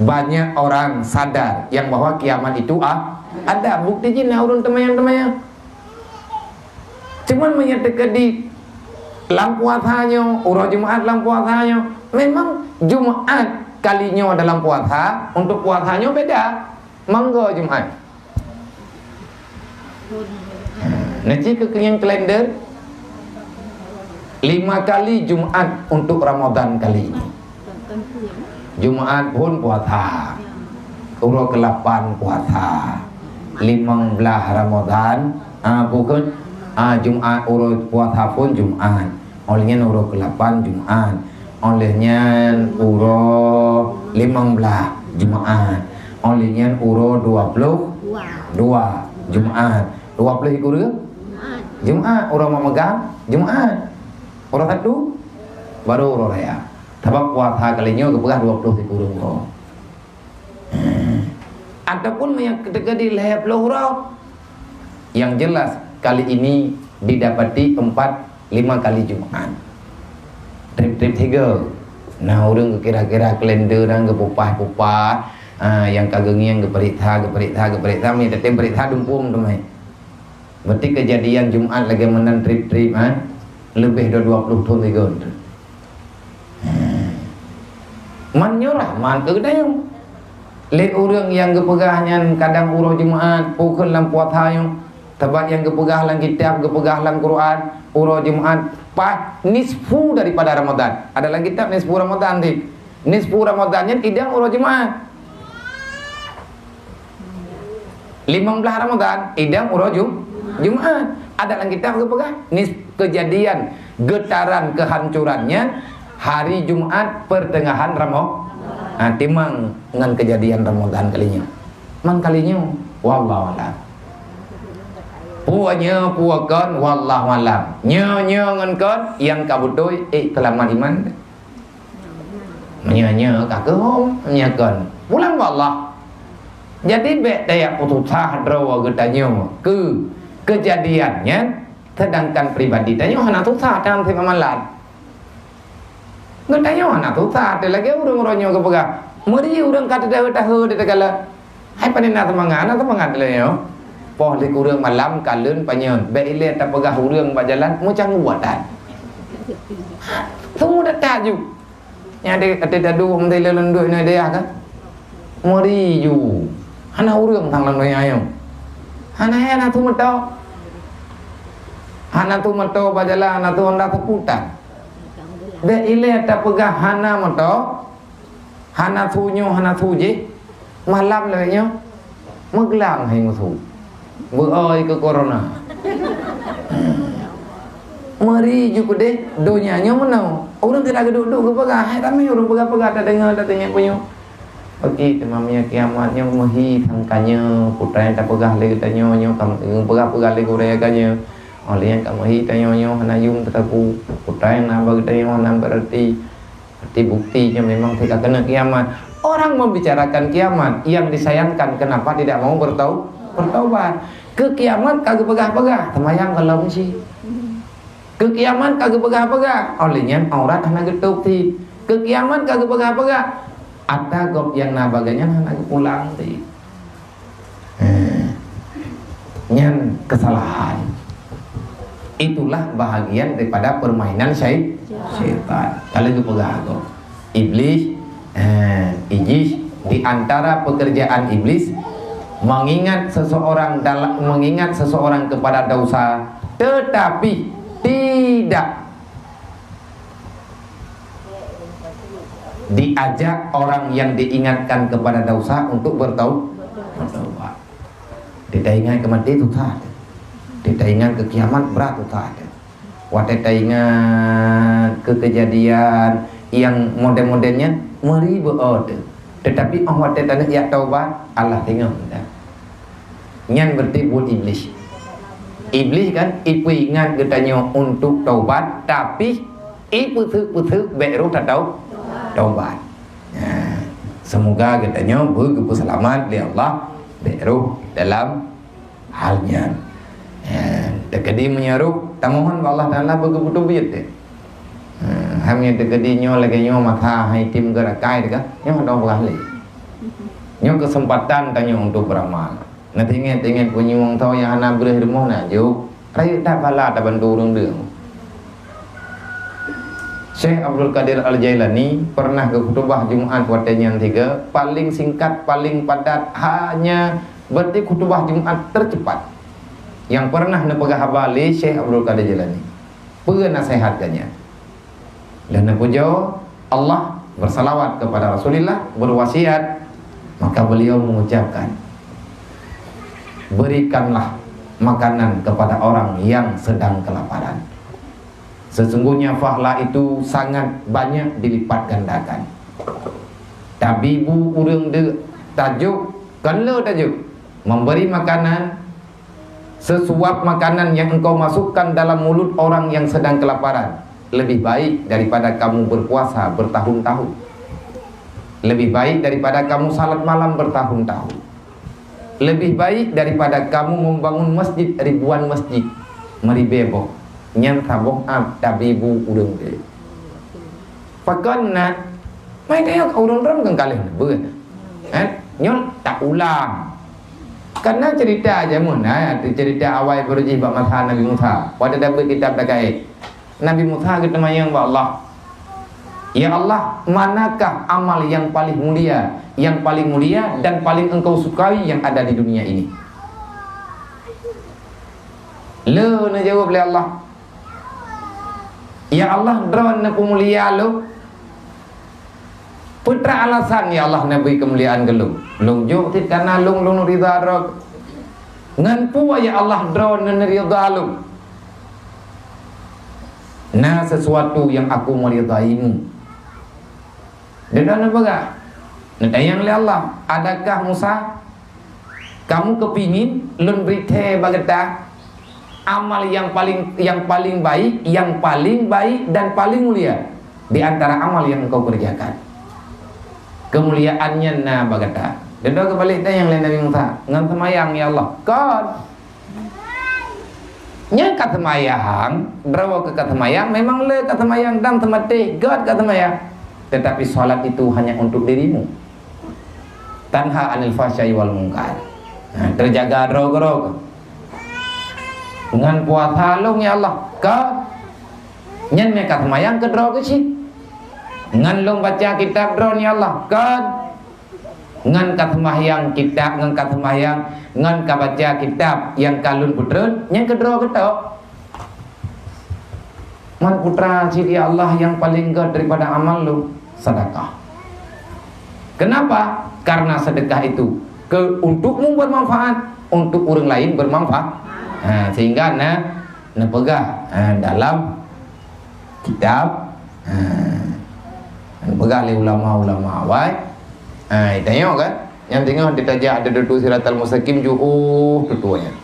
Banyak orang sadar yang bahwa kiamat itu a-, ada. Bukti jih na ureuëng teumayang-teumayang. Cuman meunyoe teukeudi lam puasa nyoe, uroe Jumaat lam puasa nyoe, memang Jumaat kali nyoe dalam puasa, untuk puasa nyoe beda. Mangga Jumaat. Neuci keu keungieng kalender, lima kali Jumaat untuk Ramadan kali ini. Jumaat phon puasa, uroe keulapan puasa, limong blaih Ramadan, ah, bukon, ah, Jumaat uroe puasa phon Jumaat. Óh lheueh nyan uroe keulapan Jumaat. Óh lheueh nyan uroe limong blaih Jumaat. Óh lheueh nyan uroe dua ploh dua Jumaat. Dua ploh sikureueng Jumaat. Uroe meumeugang Jumaat. Uroe Sabtu baru uroe raya. Sabab puasa kali nyoe geupeugah dua ploh sikureueng uroe. Ataupun meunyoe teukeudi lhée ploh uroe. Yang jelas, kali ini didapati empat, lima kali Jumaat. Treb-treb tiga. Nah, ureuëng geukira-kira kalender dan geupupah-pupah, ah, nyang ka geungieng geupeuriksa, geupeuriksa, geupeuriksa, meunyoe teutem peuriksa dumpung teumé. Berarti kejadian Jumat lagèe meunan trép-trép, ha? Leubeh dari dua puluh thôn sigoe. Man nyoe rahmat keu geutanyoe. Lé ureueng nyang geupeugah nyan kadang uroe Jumat, peue kheun lam puasa nyoe, sabab nyang geupeugah lam kitab, geupeugah lam Quran, uroe Jumat paih nisfu daripada Ramadan. Ada lam kitab nisfu Ramadan teuh. Nisfu Ramadan nyan idang uroe Jumat. Limong blaih Ramadan, idang uroe Jum-, Jumat. Ada lam kitab geupeugah, nis-, kejadian getaran kehancurannya hari Jumat pertengahan Ramo-, ha, timang ngon kejadian Ramadan kali nyoe. Man kali nyoe, wallahu alam. Peue nyoe, peue kon, wallahu alam. Nyoe, nyoe ngon kon, nyang ka beutôi, eh, seulamat iman. Meunyoe nyoe ka keuhom, meunyoe kon, pulang bak Allah. Jadi, bèk tajak peususah droe geutanyoe keu keujadian nyan, seudangkan pribadi tanyoe hana susah, tan si pamalan. Geutanyoe hana susah, teuh lagèe ureueng-ureueng nyoe geupeugah, meuri ureueng ka teudahe-dahe di tagalak. Hai pane na seumangat, na seumangat lé nyoe. Poh lhèe kureueng malam kalon panyöt, bèk ilèe tapeugah ureueng bak jalan meucanggu atan. Tunggu dak-dak ju. Nyang di, di dadu meuti lé lôn duek nyoe dayah kan. Meuri ju. Hana ureueng sang lam donya nyoe. Hana, hana su meuto. Hana su meuto bak jalan, hana su honda seputan. Bèk ilèe tapeugah hana meuto. Hana su nyoe, hana su jih. Malam lagèe nyoe, meuglang hai musu. Beu-oi keu corona. Meuri ju keudeh donya nyoe meunoe. Ureueng keunan geuduek-duek geupeugah, hai ramé ureueng peugah-peugah, tadeungoe, tatanyong peue nyoe. Oke, teuma meunyoe kiamat nyoe meuhi sangka nyoe, peue nyang tapeugah lé geutanyoe nyoe, ka peugah-peugah lé gurèe ka nyoe. Óh lheueh nyan ka meuhi tanyoe nyoe hana yum teusapeue, peue nyang na bak geutanyoe hana berarti. Berarti bukti nyoe memang teuka keuneuk kiamat. Orang membicarakan kiamat, yang disayangkan kenapa tidak mau bertau-, bertaubat. Keu kiamat ka geupeugah-peugah, seumayang gohlom cit. Keu kiamat ka geupeugah-peugah, óh lheueh nyan aurat hana geutôb cit. Keu kiamat ka geupeugah-peugah, atra gob nyang na bak gobnyan hana geupulang cit. Eh, nyan kesalahan. Itulah bahagian daripada permainan syai-, syaitan. Kalau geupeugah tu, Iblis, eh, Iblis di antara pekerjaan Iblis mengingat seseorang dalam, mengingat seseorang kepada dosa, tetapi tidak diajak orang yang diingatkan kepada dosa untuk bertau-, bertaubat. Teuingat keu maté susah teuh. Teuingat keu kiamat brat susah teuh. Watèe taingat keu keujadian nyang model-model nyan meuri beu-o teuh. Teutapi óh watèe taneuk jak taubat, Allah teungoh dah. Nyan berarti buet Iblis. Iblis kan ipeuingat geutanyoe untuk taubat, tapi ipeuseuk-peuseuk bèk roh tatau-, taubat. Nah, semoga geutanyoe beu geupeuseulamat lé Allah bèk roh dalam hal nyan. Nah, teukeudi meunyoe roh, tamohon bak Allah Taala beu geupeutubiet deh. Nah, hai meunyoe teukeudi nyoe lagèe nyoe masa hai tim geurakai teuka, nyoe dong peugah lé. Nyoe keuseumpatan tanyoe untuk beuramal. Nah, teuingat-ingat punyueng tho nyang hana breuh rumoh na jok. Rayeuk that bala tabantu ureueng deueng. Syekh Abdul Qadir Al-Jailani pernah geukhutubah Jumat watèe nyan sigoe, paling singkat, paling padat, hanya berarti khutubah Jumat tercepat yang pernah neupeugah haba lé Syekh Abdul Qadir Jailani. Peue naseuhat geuh nyan? Dan neupujoe Allah, bersalawat kepada Rasulullah, berwasiat, maka beliau mengucapkan, "Berikanlah makanan kepada orang yang sedang kelaparan. Sesungguhnya pahala itu sangat banyak dilipat gandakan." Tabibu ureueng deuek, tajok, kon le tajok, memberi makanan sesuap makanan yang engkau masukkan dalam mulut orang yang sedang kelaparan lebih baik daripada kamu berpuasa bertahun-tahun. Lebih baik daripada kamu salat malam bertahun-tahun. Lebih baik daripada kamu membangun masjid ribuan masjid, meuribèe boh. Nyan saboh ap tabibu ureueng deuek. Pakon na, mai teuka ureueng droe kan ka lheueh neubeuet. Eh, nyoe taulang. Karena cerita jameun, ha, cerita awai baru jih bak masa Nabi Musa. Watèe tabeuet kitab takaék. Nabi Musa geuteumayang bak Allah, "Ya Allah, manakah amal yang paling mulia, yang paling mulia dan paling Engkau sukai yang ada di dunia ini?" Lé neujaweueb lé Allah, "Ya Allah, Droe neupeumulia lôn." "Peue teuma alasan, ya Allah, neubri keumuliaan keu lôn?" "Lôn jok cit karena lôn, lôn ridha Droe." "Ngon peue, ya Allah, Droe neuridha lôn?" "Na sesuatu yang aku meridaimu." Dia dah neupeugah, neutanyong lé Allah, "Adakah Musa, kamu kepingin lôn bri thèe bak gata amal yang paling, yang paling baik, yang paling baik dan paling mulia di antara amal yang engkau kerjakan? Keumuliaan nyan na bak gata." Dia dah geubalek tanyong lé Nabi Musa, "Ngon seumayang, ya Allah?" "Kon." "Nyan ka seumayang, droe keuh ka seumayang, memang lé ka seumayang dan seumatéh gét ka seumayang. Tetapi salat itu hanya untuk dirimu. Tanha anil fahsya'i wal munkar." Ha, teujaga droe keudroe. "Ngon puasa lôn, ya Allah?" "Kon." "Nyan meuka seumayang keu droe keuh cit?" "Ngon lôn baca kitab droe, ya Allah?" "Kon." "Ngon ka seumahyang kitab, ngon ka seumahyang, ngon ka baca kitab nyang ka lôn peutreun, nyan keu droe keuh tok." "Man putra cit, ya Allah, nyang paleng gét daripada amal lôn?" "Sedekah." "Kenapa?" "Karena sedekah itu ke, untukmu bermanfaat, untuk ureuëng lain bermanfaat." Ha, sehingga na, neupeugah, ha, dalam kitab, ha, neupeugah lé ulama-ulama awai. Ha, tanyoe kan, nyang teungoh ditajak di dutu siratal mustaqim jeuôh tutoe nyan.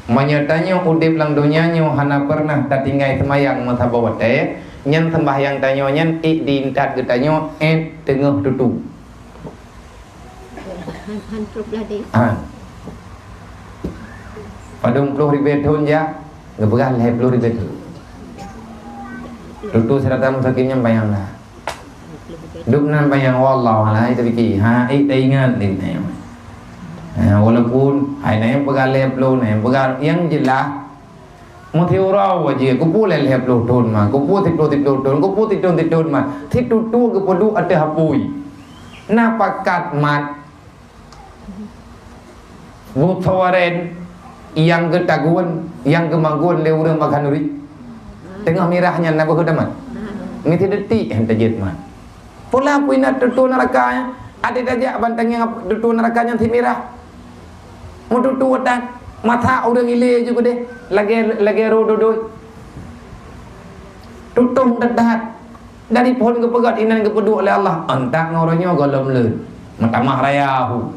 Meunyoe tanyoe udeb lam donya nyoe hana peureunah tatinggai seumayang meusaboh watée, nyan seumbahyang tanyoe nyan ék diintat geutanyoe ék teungoh tutu. Han, han trok lade. Ha. Padum ploh ribée thon jak, geupeugah lhée ploh ribée thon. Tutu siratal mustaqim nyan bayang dah. Dum nan bayang, wallahu a'lam, itu piki. Ha, ék taingat deh, ha, walaupun hai na nyang peugah lhée ploh, na nyang peugah, nyang jeulaih, meusiuroe wajéb, keupeue lhée ploh thon ma, keupeue siploh siploh thon, keupeue sithon sithon ma, situtu geupeuduek ateueh apui. Na pakat mat, bu soe aren nyang geutagun, nyang geumagun lé ureuëng bak khanuri. Teungoh mirah nyan na beuhe tamat. Meusideuti han tajeuet mat. Pula pui na tutu neuraka nyan, até tajak ban tangieng tutu neuraka nyan simirah. Meututu that, mata ureuëng ilée ju keudeh, lagée, lagée roh dodoi. Tutong that-that. Dari phon geupeugét inan geupeuduek lé Allah, antak ngon uroe nyoe gohlom le. Meutamah raya hu.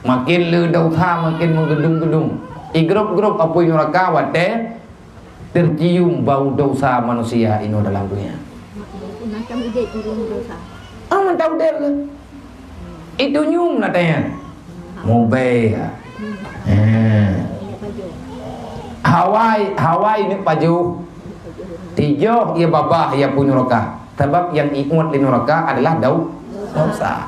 Makin le desya, makin meugeudong-geudong. Igrop-grop apui neuraka watée tercium bau desya manusia inoe dalam dunia. Macam udeb ureuëng desya. Ah, mantap udeb ke? Itu nyoe na tanya. Mubé. Eh. Hawai, hawai ni pajoh. Tijoh ia babah ia pun neuraka. Sebab yang ingat di neuraka adalah dau-, dosa.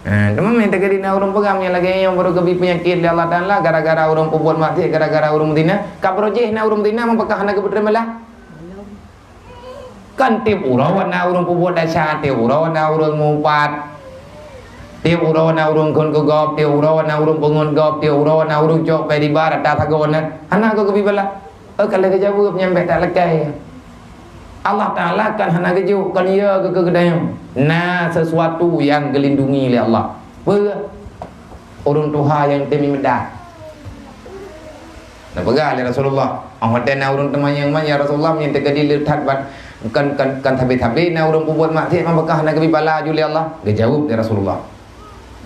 Eh, teman minta ke dina urung pegang yang lagi yang baru kebi penyakit di Allah Taala gara-gara urung pembuat maksiat, gara-gara urung zina. Kabro jih na urung zina mempekah na kebetulan malah. Kan tiep uroe na ureuëng peubuet desya, tiep uroe na ureuëng mupat, tiep uroe na ureuëng kon keu gob, tiep uroe na ureuëng peungon gob, tiep uroe na ureuëng cok pèe riba rata sagoe na. Hana keu geubi bala. Eh, ka lheueh geujaweueb nyan bèk that lakèe. Allah Taala kan hana geujok, kan ya keu keu geutanyoe. Na sesuatu nyang geulindungi lé Allah. Peue? Ureuëng tuha nyang teumimeudad. Neupeugah lé Rasulullah, "Oh, watèe na ureuëng teumanyong man, ya Rasulullah, meunyoe teukeudi le that ban, kan, kan, kan sabe-sabe na ureuëng peubuet maksiat, meubeukah na geubi bala ju lé Allah?" Geujaweueb lé Rasulullah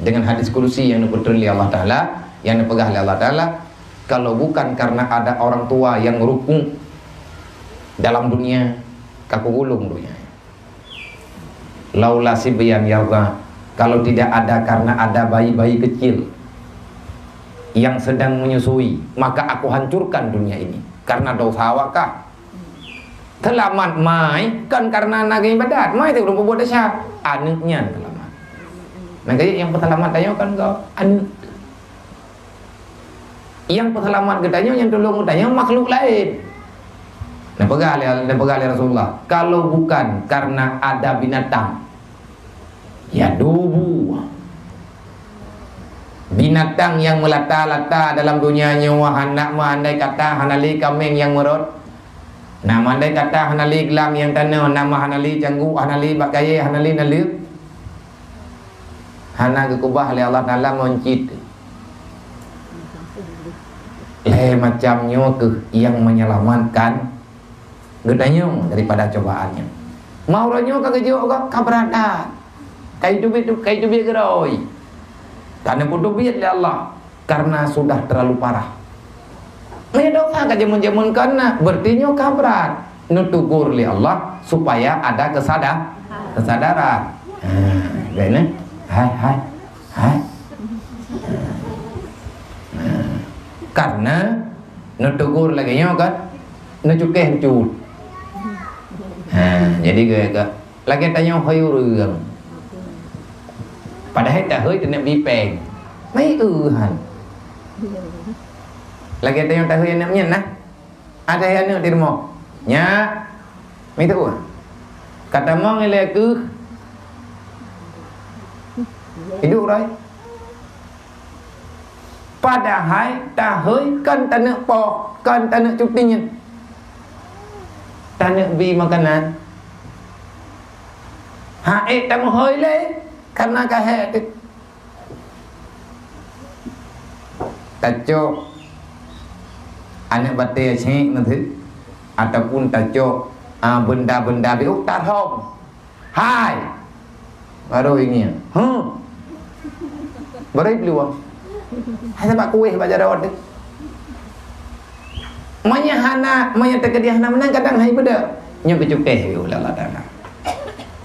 dengan hadis kudusi nyang neupeutreun lé Allah Taala, nyang neupeugah lé Allah Taala, "Kalau bukan karena ada orang tua yang rukuk dalam dunia, ka kugulong dunia." Laula sibyan yarda, kalau tidak ada karena ada bayi-bayi kecil yang sedang menyusui, maka aku hancurkan dunia ini karena dosa awak kah. Seulamat mai kan karena na geuibadat, mai teuh ureuëng peubuet desya, aneuëk nyan seulamat. Nah, jadi nyang peuseulamat tanyoe kan keu aneuëk. Nyang peuseulamat geutanyoe, nyang tulông geutanyoe makhluk laén. Neupeugah lé, neupeugah lé Rasulullah, "Kalau bukan karena ada binatang, ya dubu, binatang nyang meulata-lata dalam donya nyoe, hana, meundai kata hana lé kaméng nyang meurot, na meundai kata hana lé glam nyang tanoh, na hana lé cangguek, hana lé bak kayée, hana lé naleuek, hana geukeubah lé Allah Taala ngon cit." Lhée macam nyoe kheueh nyang menyelamatkan geutanyoe daripada cobaan nyan. Ma uroe nyoe ka geujok ka, ka brat that. Ka jiteubiet, ka jiteubiet keudroe. Ka neupeuteubiet lé Allah karena sudah terlalu parah. Meunyoe dosa ka jameun-jameun ka na, berarti nyoe ka brat. Neutegur lé Allah supaya ada kesada-, kesadaran. Ha, keuneuk? Hai, hai. Hai. Ha. Karena neutegur lagée nyoe kan, neucukéh cut. Ha, jadi ke, ke, lagée tanyoe hôi ureuëng. Padahai tahôi teuneuk bi péng. Mai eu han. Lagée tanyoe tahôi aneuk nyan nah. Ada aneuk di rumoh. Nyak. Mitu. Kata mong ilée keuh. Hidup rai. Padahai tahôi kan taneuk poh, kan taneuk cuti nyan. Taneuk bi makanan. Ha ék tameuhôi lé, karena ka hék teuh. Tacok aneuk batée syiek na teuh, ataupun tacok, a, benda-benda biôh tarhom. Hai! Baru ingieng. Huh! Baru peuluwang. Hai sabab kueh bak jaroe teuh. Meunyo hana, meunyo teukeudi hana meunan, kadang hai beudôh. Nyoe geucukéh uleh Allah Taala.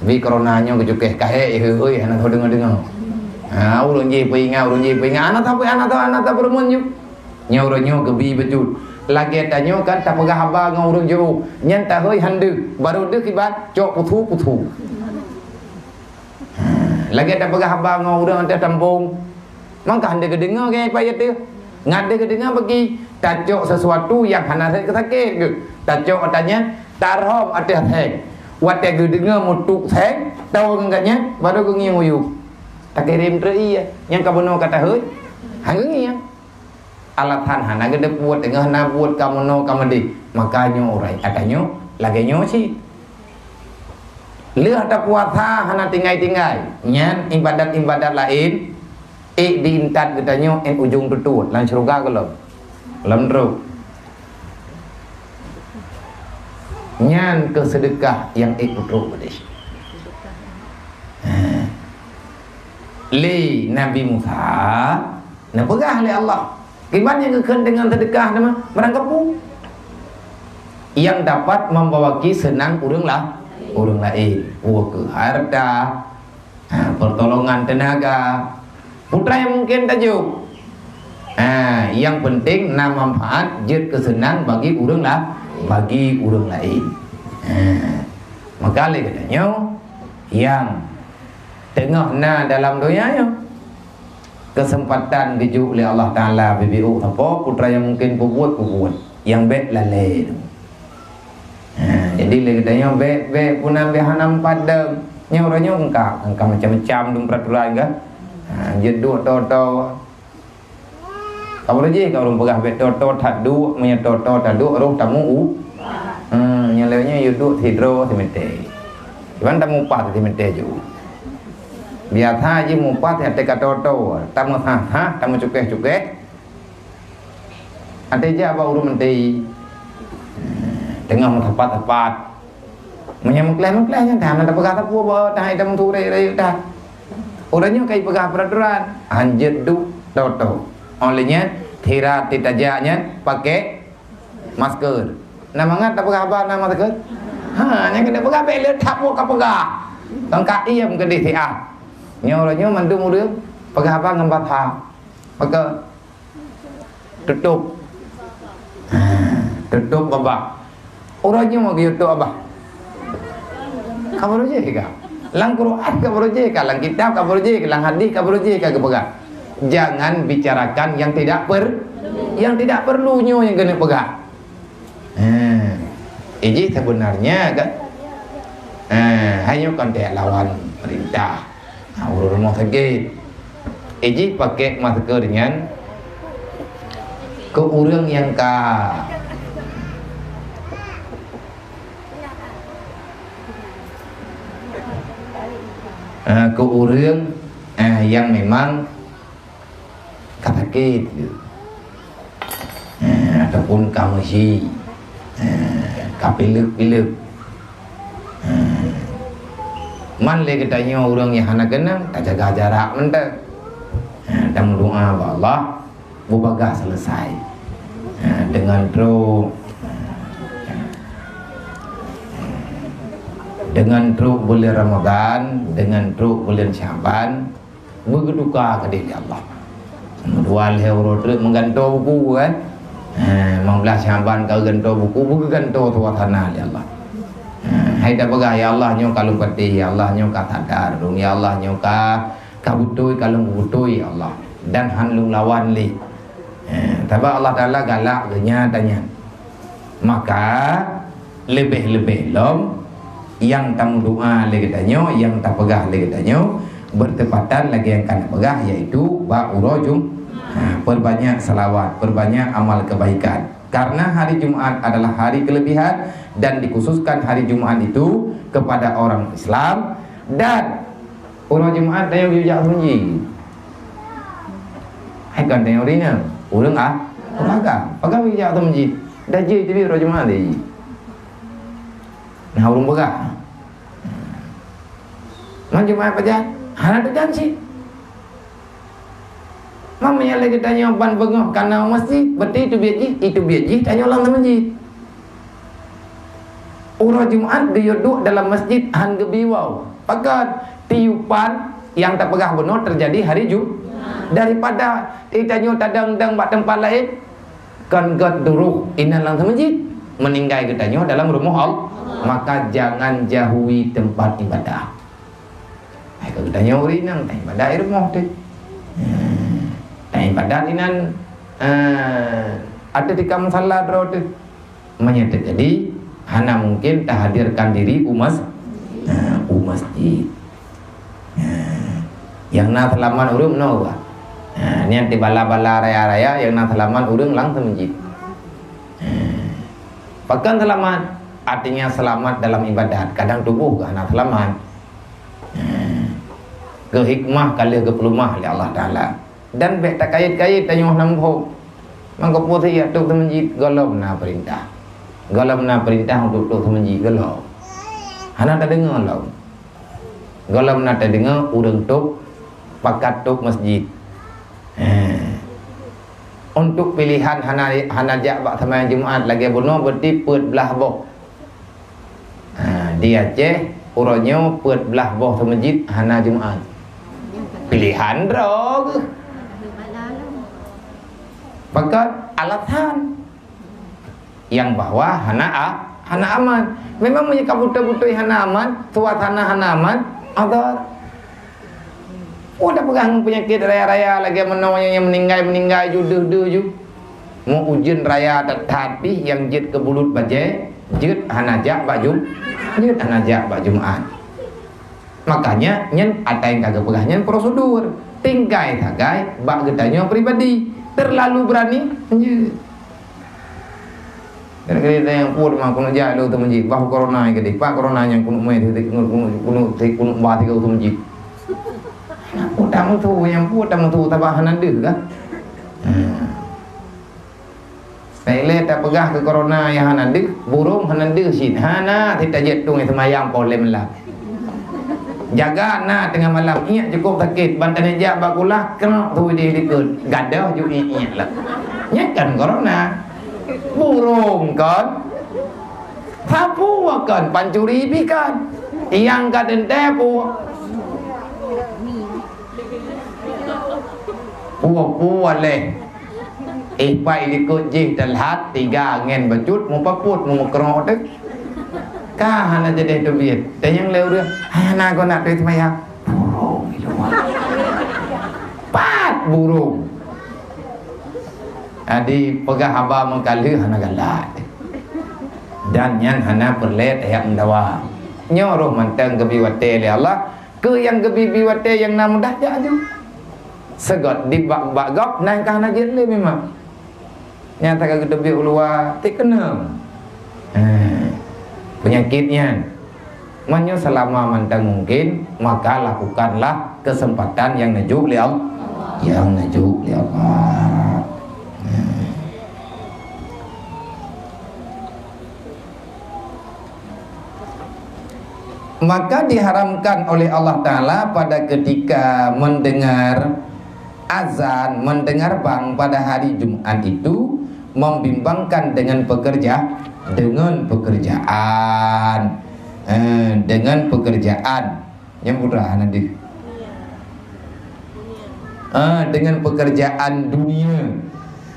Tapi corona nyoe geucukéh ka hék, hôi, hôi, hana teudeungoe-deungoe. Ha, ureuëng jih peuingat, ureuëng jih peuingat. Hana tapeu-, hana ta-, hana tapeurumeun nyoe. Nyoe ureuëng nyoe geubi beujeuet. Lagée tanyoe kan tapeugah haba ngon ureuëng jiôh. Nyan tahôi han deuh, barô deuh kiban, cok puthu-puthu. Ha, lagée tapeugah haba ngon ureuëng ateueh tampông. Mangka han deuh geudeungoe keu payah teuh. Ngat deuh geudeungoe bagi tacok sesuatu nyang hana sakét geuh. Tacok ata nyan tarhom ateueh seng. Watée geudeungoe meutuk seng, tawoe ngon gobnyan, barô geungieng uyueb. Takirém treuk ié, nyang ka bunoe ka tahôi, han geungieng. Alasan hana geudeuk buet, teungoh na buet ka meunoe ka meudeh. Maka nyoe urai, ata nyoe lagée nyoe cit. Lheueh tapuasa hana tinggai-tinggai, nyan ibadat-ibadat laén, ék diintat geutanyoe 'an ujong teutôt lam syeuruga gohlom, lam trok. Nyan keuh seudeukah nyang ék peutrok beudeh. Ha. Lé Nabi Musa neupeugah lé Allah, kiban nyang geukheun deungon seudeukah teuma meurangkapeue nyang dapat membawaki seunang ureuëng la-, ureuëng laén, woe keu harta, ha, pertolongan tenaga, putra nyang mungken tajok. Ha, nyang penting na manfaat jeuet keu seunang bagi ureuëng la-, bagi ureuëng laén. Ha, maka lé geutanyoe nyang teungoh na dalam donya nyoe, keuseumpatan geujok lé Allah Taala bibiôh sapo putra nyang mungken peubuet-peubuet nyang bék lalée. Ha, jadi lé geutanyoe bék, bék puna bék hana meupadam. Nyoe uroe nyoe engka, engka macam-macam dum peraturan kan. Ha, jeuet duek toe-toe. Ka barô jih ka ureuëng peugah bék toe-toe that duek, meunyoe toe-toe that duek roh tamu u. Hmm, nyang lewat nyoe yue duek sidroe simeté. Cuman tamu paih simeté ju. Biasa jih mupaih teuka toe-toe, tamu sah-sah, tamu cukéh-cukéh. Até jak bak ureuëng meuntri. Teungoh meusapat-sapat. Meunyoe meukleh-meukleh nyan, hana tapeugah sapeue bahwa tahan ita meusurek rayeuk that. Ureuëng nyoe ka jipeugah peraturan, hanjeuet duek toe-toe. Óh lheueh nyan, sira titajak nyan pakai masker. Na mangat tapeugah haba na masker? Ha, nyang keuneuk peugah bék le that buet ka peugah. Tong ka iem keudeh siat. Nyoe ureuëng nyoe mandum ureuëng peugah haba ngon basa. Maka Tutup. Ha, tutup babah. Uroe nyoe geuyue tutup babah. Ka barô jih ka. Lam Quran ka barô jih ka, lam kitab ka barô jih ka, lam hadis ka barô jih ka geupeugah. Jangan bicarakan yang tidak per-, Nyang tidak perlu nyoe nyang keuneuk peugah. Ha. Iji sebenarnya kan. Ha, hai nyoe kon teuyak lawan peurintah. Ha, ureuëng rumoh sakét. Iji pakai masker nyan keu ureuëng nyang ka eh, keu ureuëng eh, nyang memang ka sakét, eh, ataupun ka meusi, eh, ka pilek-pilek. Eh, man lé geutanyoe ureuëng nyang hana keunong, tajaga jarak mantong. Eh, dan meudoa bak Allah, beubagaih selesai. Ha, deungon trok, deungon trok buleuen Ramadhan, deungon trok buleuen Syaban, beugeutuka keudeh lé Allah. Dua lhée uroe treuk meugantoe buku kan. Ha, limong blaih Syaban ka geugantoe buku, beugeugantoe suasana lé Allah. Ha, hai tapeugah, "Ya Allah, nyoe ka lôn patéh, ya Allah, nyoe ka sadar lôn, ya Allah, nyoe ka ka beutôi, ka lôn beutôi, ya Allah, dan han lôn lawan lé." Eh, sabab Allah Taala galak geuh nyan dan nyan. Maka leubeh-leubeh lom nyang tameudoa lé geutanyoe, nyang tapeugah lé geutanyoe, bertepatan lagée nyang ka neupeugah, yaitu bak uroe Jum-, ha, perbanyak selawat, perbanyak amal kebaikan. Karena hari Jumat adalah hari kelebihan dan dikhususkan hari Jumat itu kepada orang Islam, dan uroe Jumat tanyoe geujak seumeujid. Hai kon tanyoe ringan, ureuëng ah, ureuëng agam. Pakon geujak seumeujid? Dah jih teubiet uroe Jumat tadi. Nah, ureuëng peugah. Man Jumat pajan, hana teujanji. Man meunyo lé geutanyoe ban beungoh kana u masjid, berarti teubiet jih, teubiet jih tanyoe lam masjid. Uroe Jumat geuyue duek dalam masjid han geubi waw. Pakon? Tiupan nyang tapeugah bunoe teujadi hari Ju-, daripada tanyoe tadong-dong bak teumpat laén, kon gét duroh inan lam seumeujid, meuninggai geutanyoe dalam rumoh Allah, maka jangan jauhi tempat ibadah. Hai ka geutanyoe ureuëng inong, taibadat i rumoh teuh. Taibadat inan, eh, ateueh tika musala droe teuh. Meunyo teujadi, hana mungkin tahadirkan diri u mas-, eh, u masjid. Eh, nyang na seulamat ureuëng meunoe bah. Eh, nyan tibala-bala raya-raya nyang na seulamat ureuëng lam seumeujid. Eh, pakon seulamat? Artinya seulamat dalam ibadat. Kadang tuboh geuh hana seulamat. Keu hikmah ka lheueh geupeuleumah lé Allah Taala. Dan bék takayét-kayét tanyoe hana muphom. Mangko peue sijak tôb seumeujid gohlom na peurintah. Gohlom na peurintah untuk tôb seumeujid gohlom. Hana tadeungoe lom. Gohlom na tadeungoe ureuëng tôb pakat tôb masjid. Heh. Untuk pilihan hana, hana jak bak seumayang Jumat lagée bunoe berarti peuet blaih boh. Ha, di Aceh, uroe nyoe peuet blaih boh seumeujid hana Jumat. Pilihan droe geuh. Pakon? Alasan nyang bahwa hana a-, hana aman. Memang meunyoe ka beutôi-beutôi hana aman, suasana hana aman, adhar. Oh, tapeugah ngon peunyakét raya-raya lagée meunoe nyang meuninggai-meuninggai ju deuh-deuh ju. Meu ujeuen raya that-that pih nyang jeuet keu bulut bajée, jeuet hana jak bak Jum-, jeuet hana jak bak Jumat. Makanya nyan ata nyang ka geupeugah nyan prosedur. Tinggai sagai bak geutanyoe pribadi. Terlalu berani? Jeuet. Dan kali nyang pue teuma keuneuk jak lé u masjid, bah corona nyang keudeh, pat corona nyang keuneuk mé, keuneuk, keuneuk, keuneuk, keuneuk ba tiga u masjid. Nyang pue tameusu, nyang pue tameusu, sabab hana deuh kan? Hmm. Ilée tapeugah keu corona nyang hana deuh, burông hana deuh cit, hana cit tajeuet tueng seumayang poh lhée malam. Jaga na teungoh malam, iék cukôp sakét, ban taneuk jak bak kulah, krok tui di likot, gadôh ju iék-iék lom. Nyan kon corona. Burông kon. Sapeue kon, pancuri pih kon. Nyang ka teuntée peue? Peue-peue lé. Eh, pai likot jih teulat, tiga ngon bacut, mupapot, mumeukrok teuh. Ka hana jadeh teubiet. Tanyong lé ureuëng, "Hai, hana guna teuh seumayang." Burông di luwa. Pat burông. Adi peugah haba meukalheuh hana galak. Dan nyan hana peureulée tajak meudawa. Nyoe roh mantong geubi watée lé Allah, keu nyang geubi-bi watée nyang na mudah jak aju. Seugét di bak, bak gob nan ka hana jeuet lé memang. Nyang taga geuteubiet u luwa, tik keuneuk. Eh, peunyakét nyan. Meunyoe seulama mantong mungkin, maka lakukanlah keuseumpatan nyang neujok lé Allah. Nyang neujok lé Allah. Eh. Maka diharamkan oleh Allah Ta'ala pada ketika mendengar azan, mendengar bang pada hari Jumat itu membimbangkan dengan pekerja, dengan pekerjaan, eh, dengan pekerjaan. Nyang putra nanti. Ah, dengan pekerjaan dunia,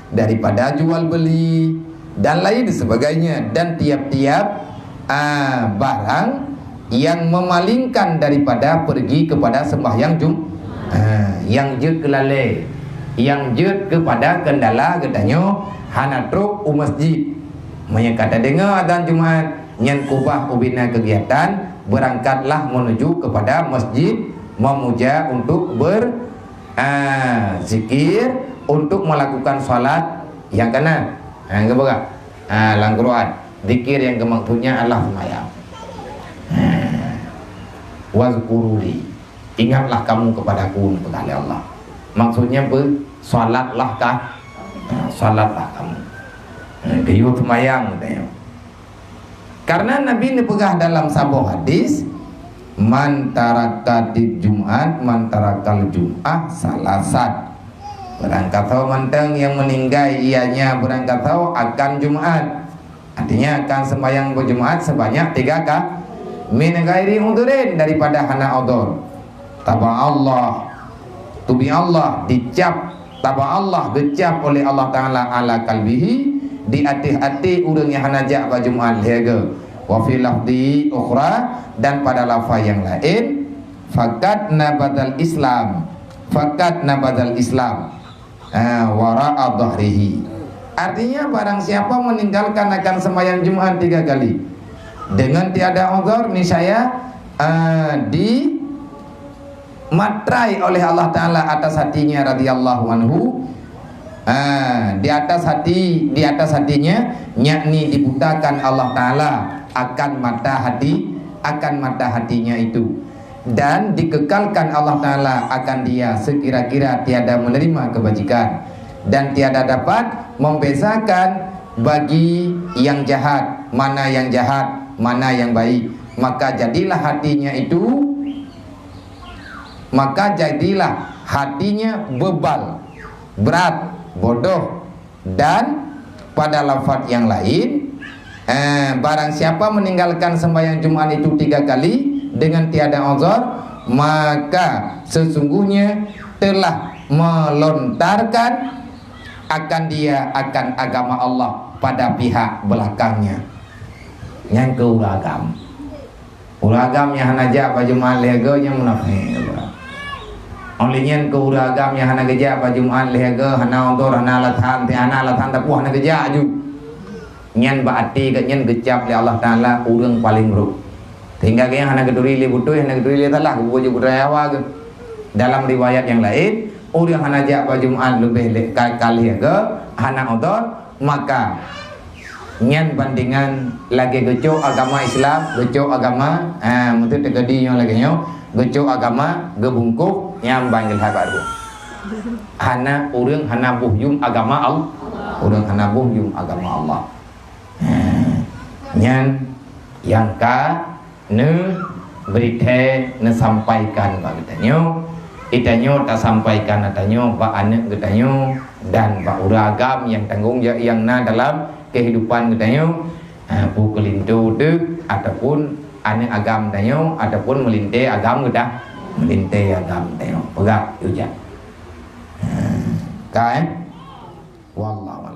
daripada jual beli dan lain sebagainya, dan tiap-tiap, ah, barang yang memalingkan daripada pergi kepada sembahyang Jum-, ah, yang jeuet keu lalée, yang jeuet kepada kendala geutanyoe hana trok u masjid. Meunyoe ka tadeungoe azan Jumat, nyan kubah ubena kegiatan, berangkatlah menuju kepada masjid memuja untuk ber-, ah, zikir, untuk melakukan salat nyang kana. Ha, geupeugah. Ha, lam Quran, zikir nyang geumaksudnya adalah sembahyang. Ha. Wazkuruni. Ingatlah kamu kepadaku, peugah lé Allah. Maksudnya apa? Salatlah ka-, ha, salatlah kamu. Ha, geuyue sembahyang, katanya. Karena Nabi neupeugah dalam saboh hadis, "Man taraka Jumat, man tarakal Jum'ah salasan." Barangkasoe mantong nyang meuninggai ianya barangkasoe akan Jumat. Artinya akan sembahyang berjumaat sebanyak tiga kali. Min ghairi udhurin, daripada hana udhur. Taba Allah, tubi Allah, dicap, taba Allah, geucap oleh Allah Ta'ala ala qalbihi, di ateueh até ureuëng nyang hana jak bak Jumat lhée goe. Wa fi lafzi ukhra, dan pada lafaz yang lain, faqad nabadzal Islam, faqad nabadzal Islam, ah, wara'a dhahrihi. Artinya, barang siapa meninggalkan akan sembahyang Jumat tiga kali dengan tiada uzur, niscaya, ah, di matrai oleh Allah Ta'ala atas hatinya radhiyallahu anhu, ah, di atas hati, di atas hatinya, yakni dibutakan Allah Ta'ala akan mata hati, akan mata hatinya itu, dan dikekalkan Allah Ta'ala akan dia sekira-kira tiada menerima kebajikan dan tiada dapat membezakan bagi yang jahat mana yang jahat, mana yang baik, maka jadilah hatinya itu maka jadilah hatinya bebal, berat, bodoh, dan pada lafaz yang lain, eh, barang siapa meninggalkan sembahyang Jumat itu tiga kali dengan tiada uzur, maka sesungguhnya telah melontarkan akan dia akan agama Allah pada pihak belakangnya. Nyang keu ureuëng agam. Ureuëng agam nyang hana jak bak Jumat lhée goe nyan munafék. Oleh nyan keu ureuëng agam nyang hana geujak bak Jumat lhée goe, hana udhur, hana alasan, hana alasan teupeu hana geujak aju. Nyan bak até geuh nyan geucap lé Allah Ta'ala ureuëng paleng brok. Sehingga geuh nyan hana geuturi lé beutôi, hana geuturi lé salah, geubuet jeuet beutôi hawa geuh. Dalam riwayat nyang laén, ureuëng hana jak bak Jumat leubeh lé ka, ka lhée goe, hana udhur, maka nyan bandingan lagée geucok agama Islam, geucok agama, ah, meuteuk teukeudi nyoe lagée nyoe, geucok agama geubungkôh nyang ban geulhak bak ruh. Hana ureuëng hana boh yum agama Allah. Ureuëng hana boh yum agama Allah. Ah, nyan nyang ka neubri thée neusampaikan bak geutanyoe. Geutanyoe tasampaikan geutanyoe bak aneuëk geutanyoe dan bak ureuëng agam nyang tanggong jaweueb nyang na dalam kehidupan geutanyoe, ah, peue keulinto deuek ataupun aneuëk agam tanyoe ataupun meulintée agam geuta-, meulintée agam tanyoe. Peugah, yue jak. Ah, ka, eh? Wallahu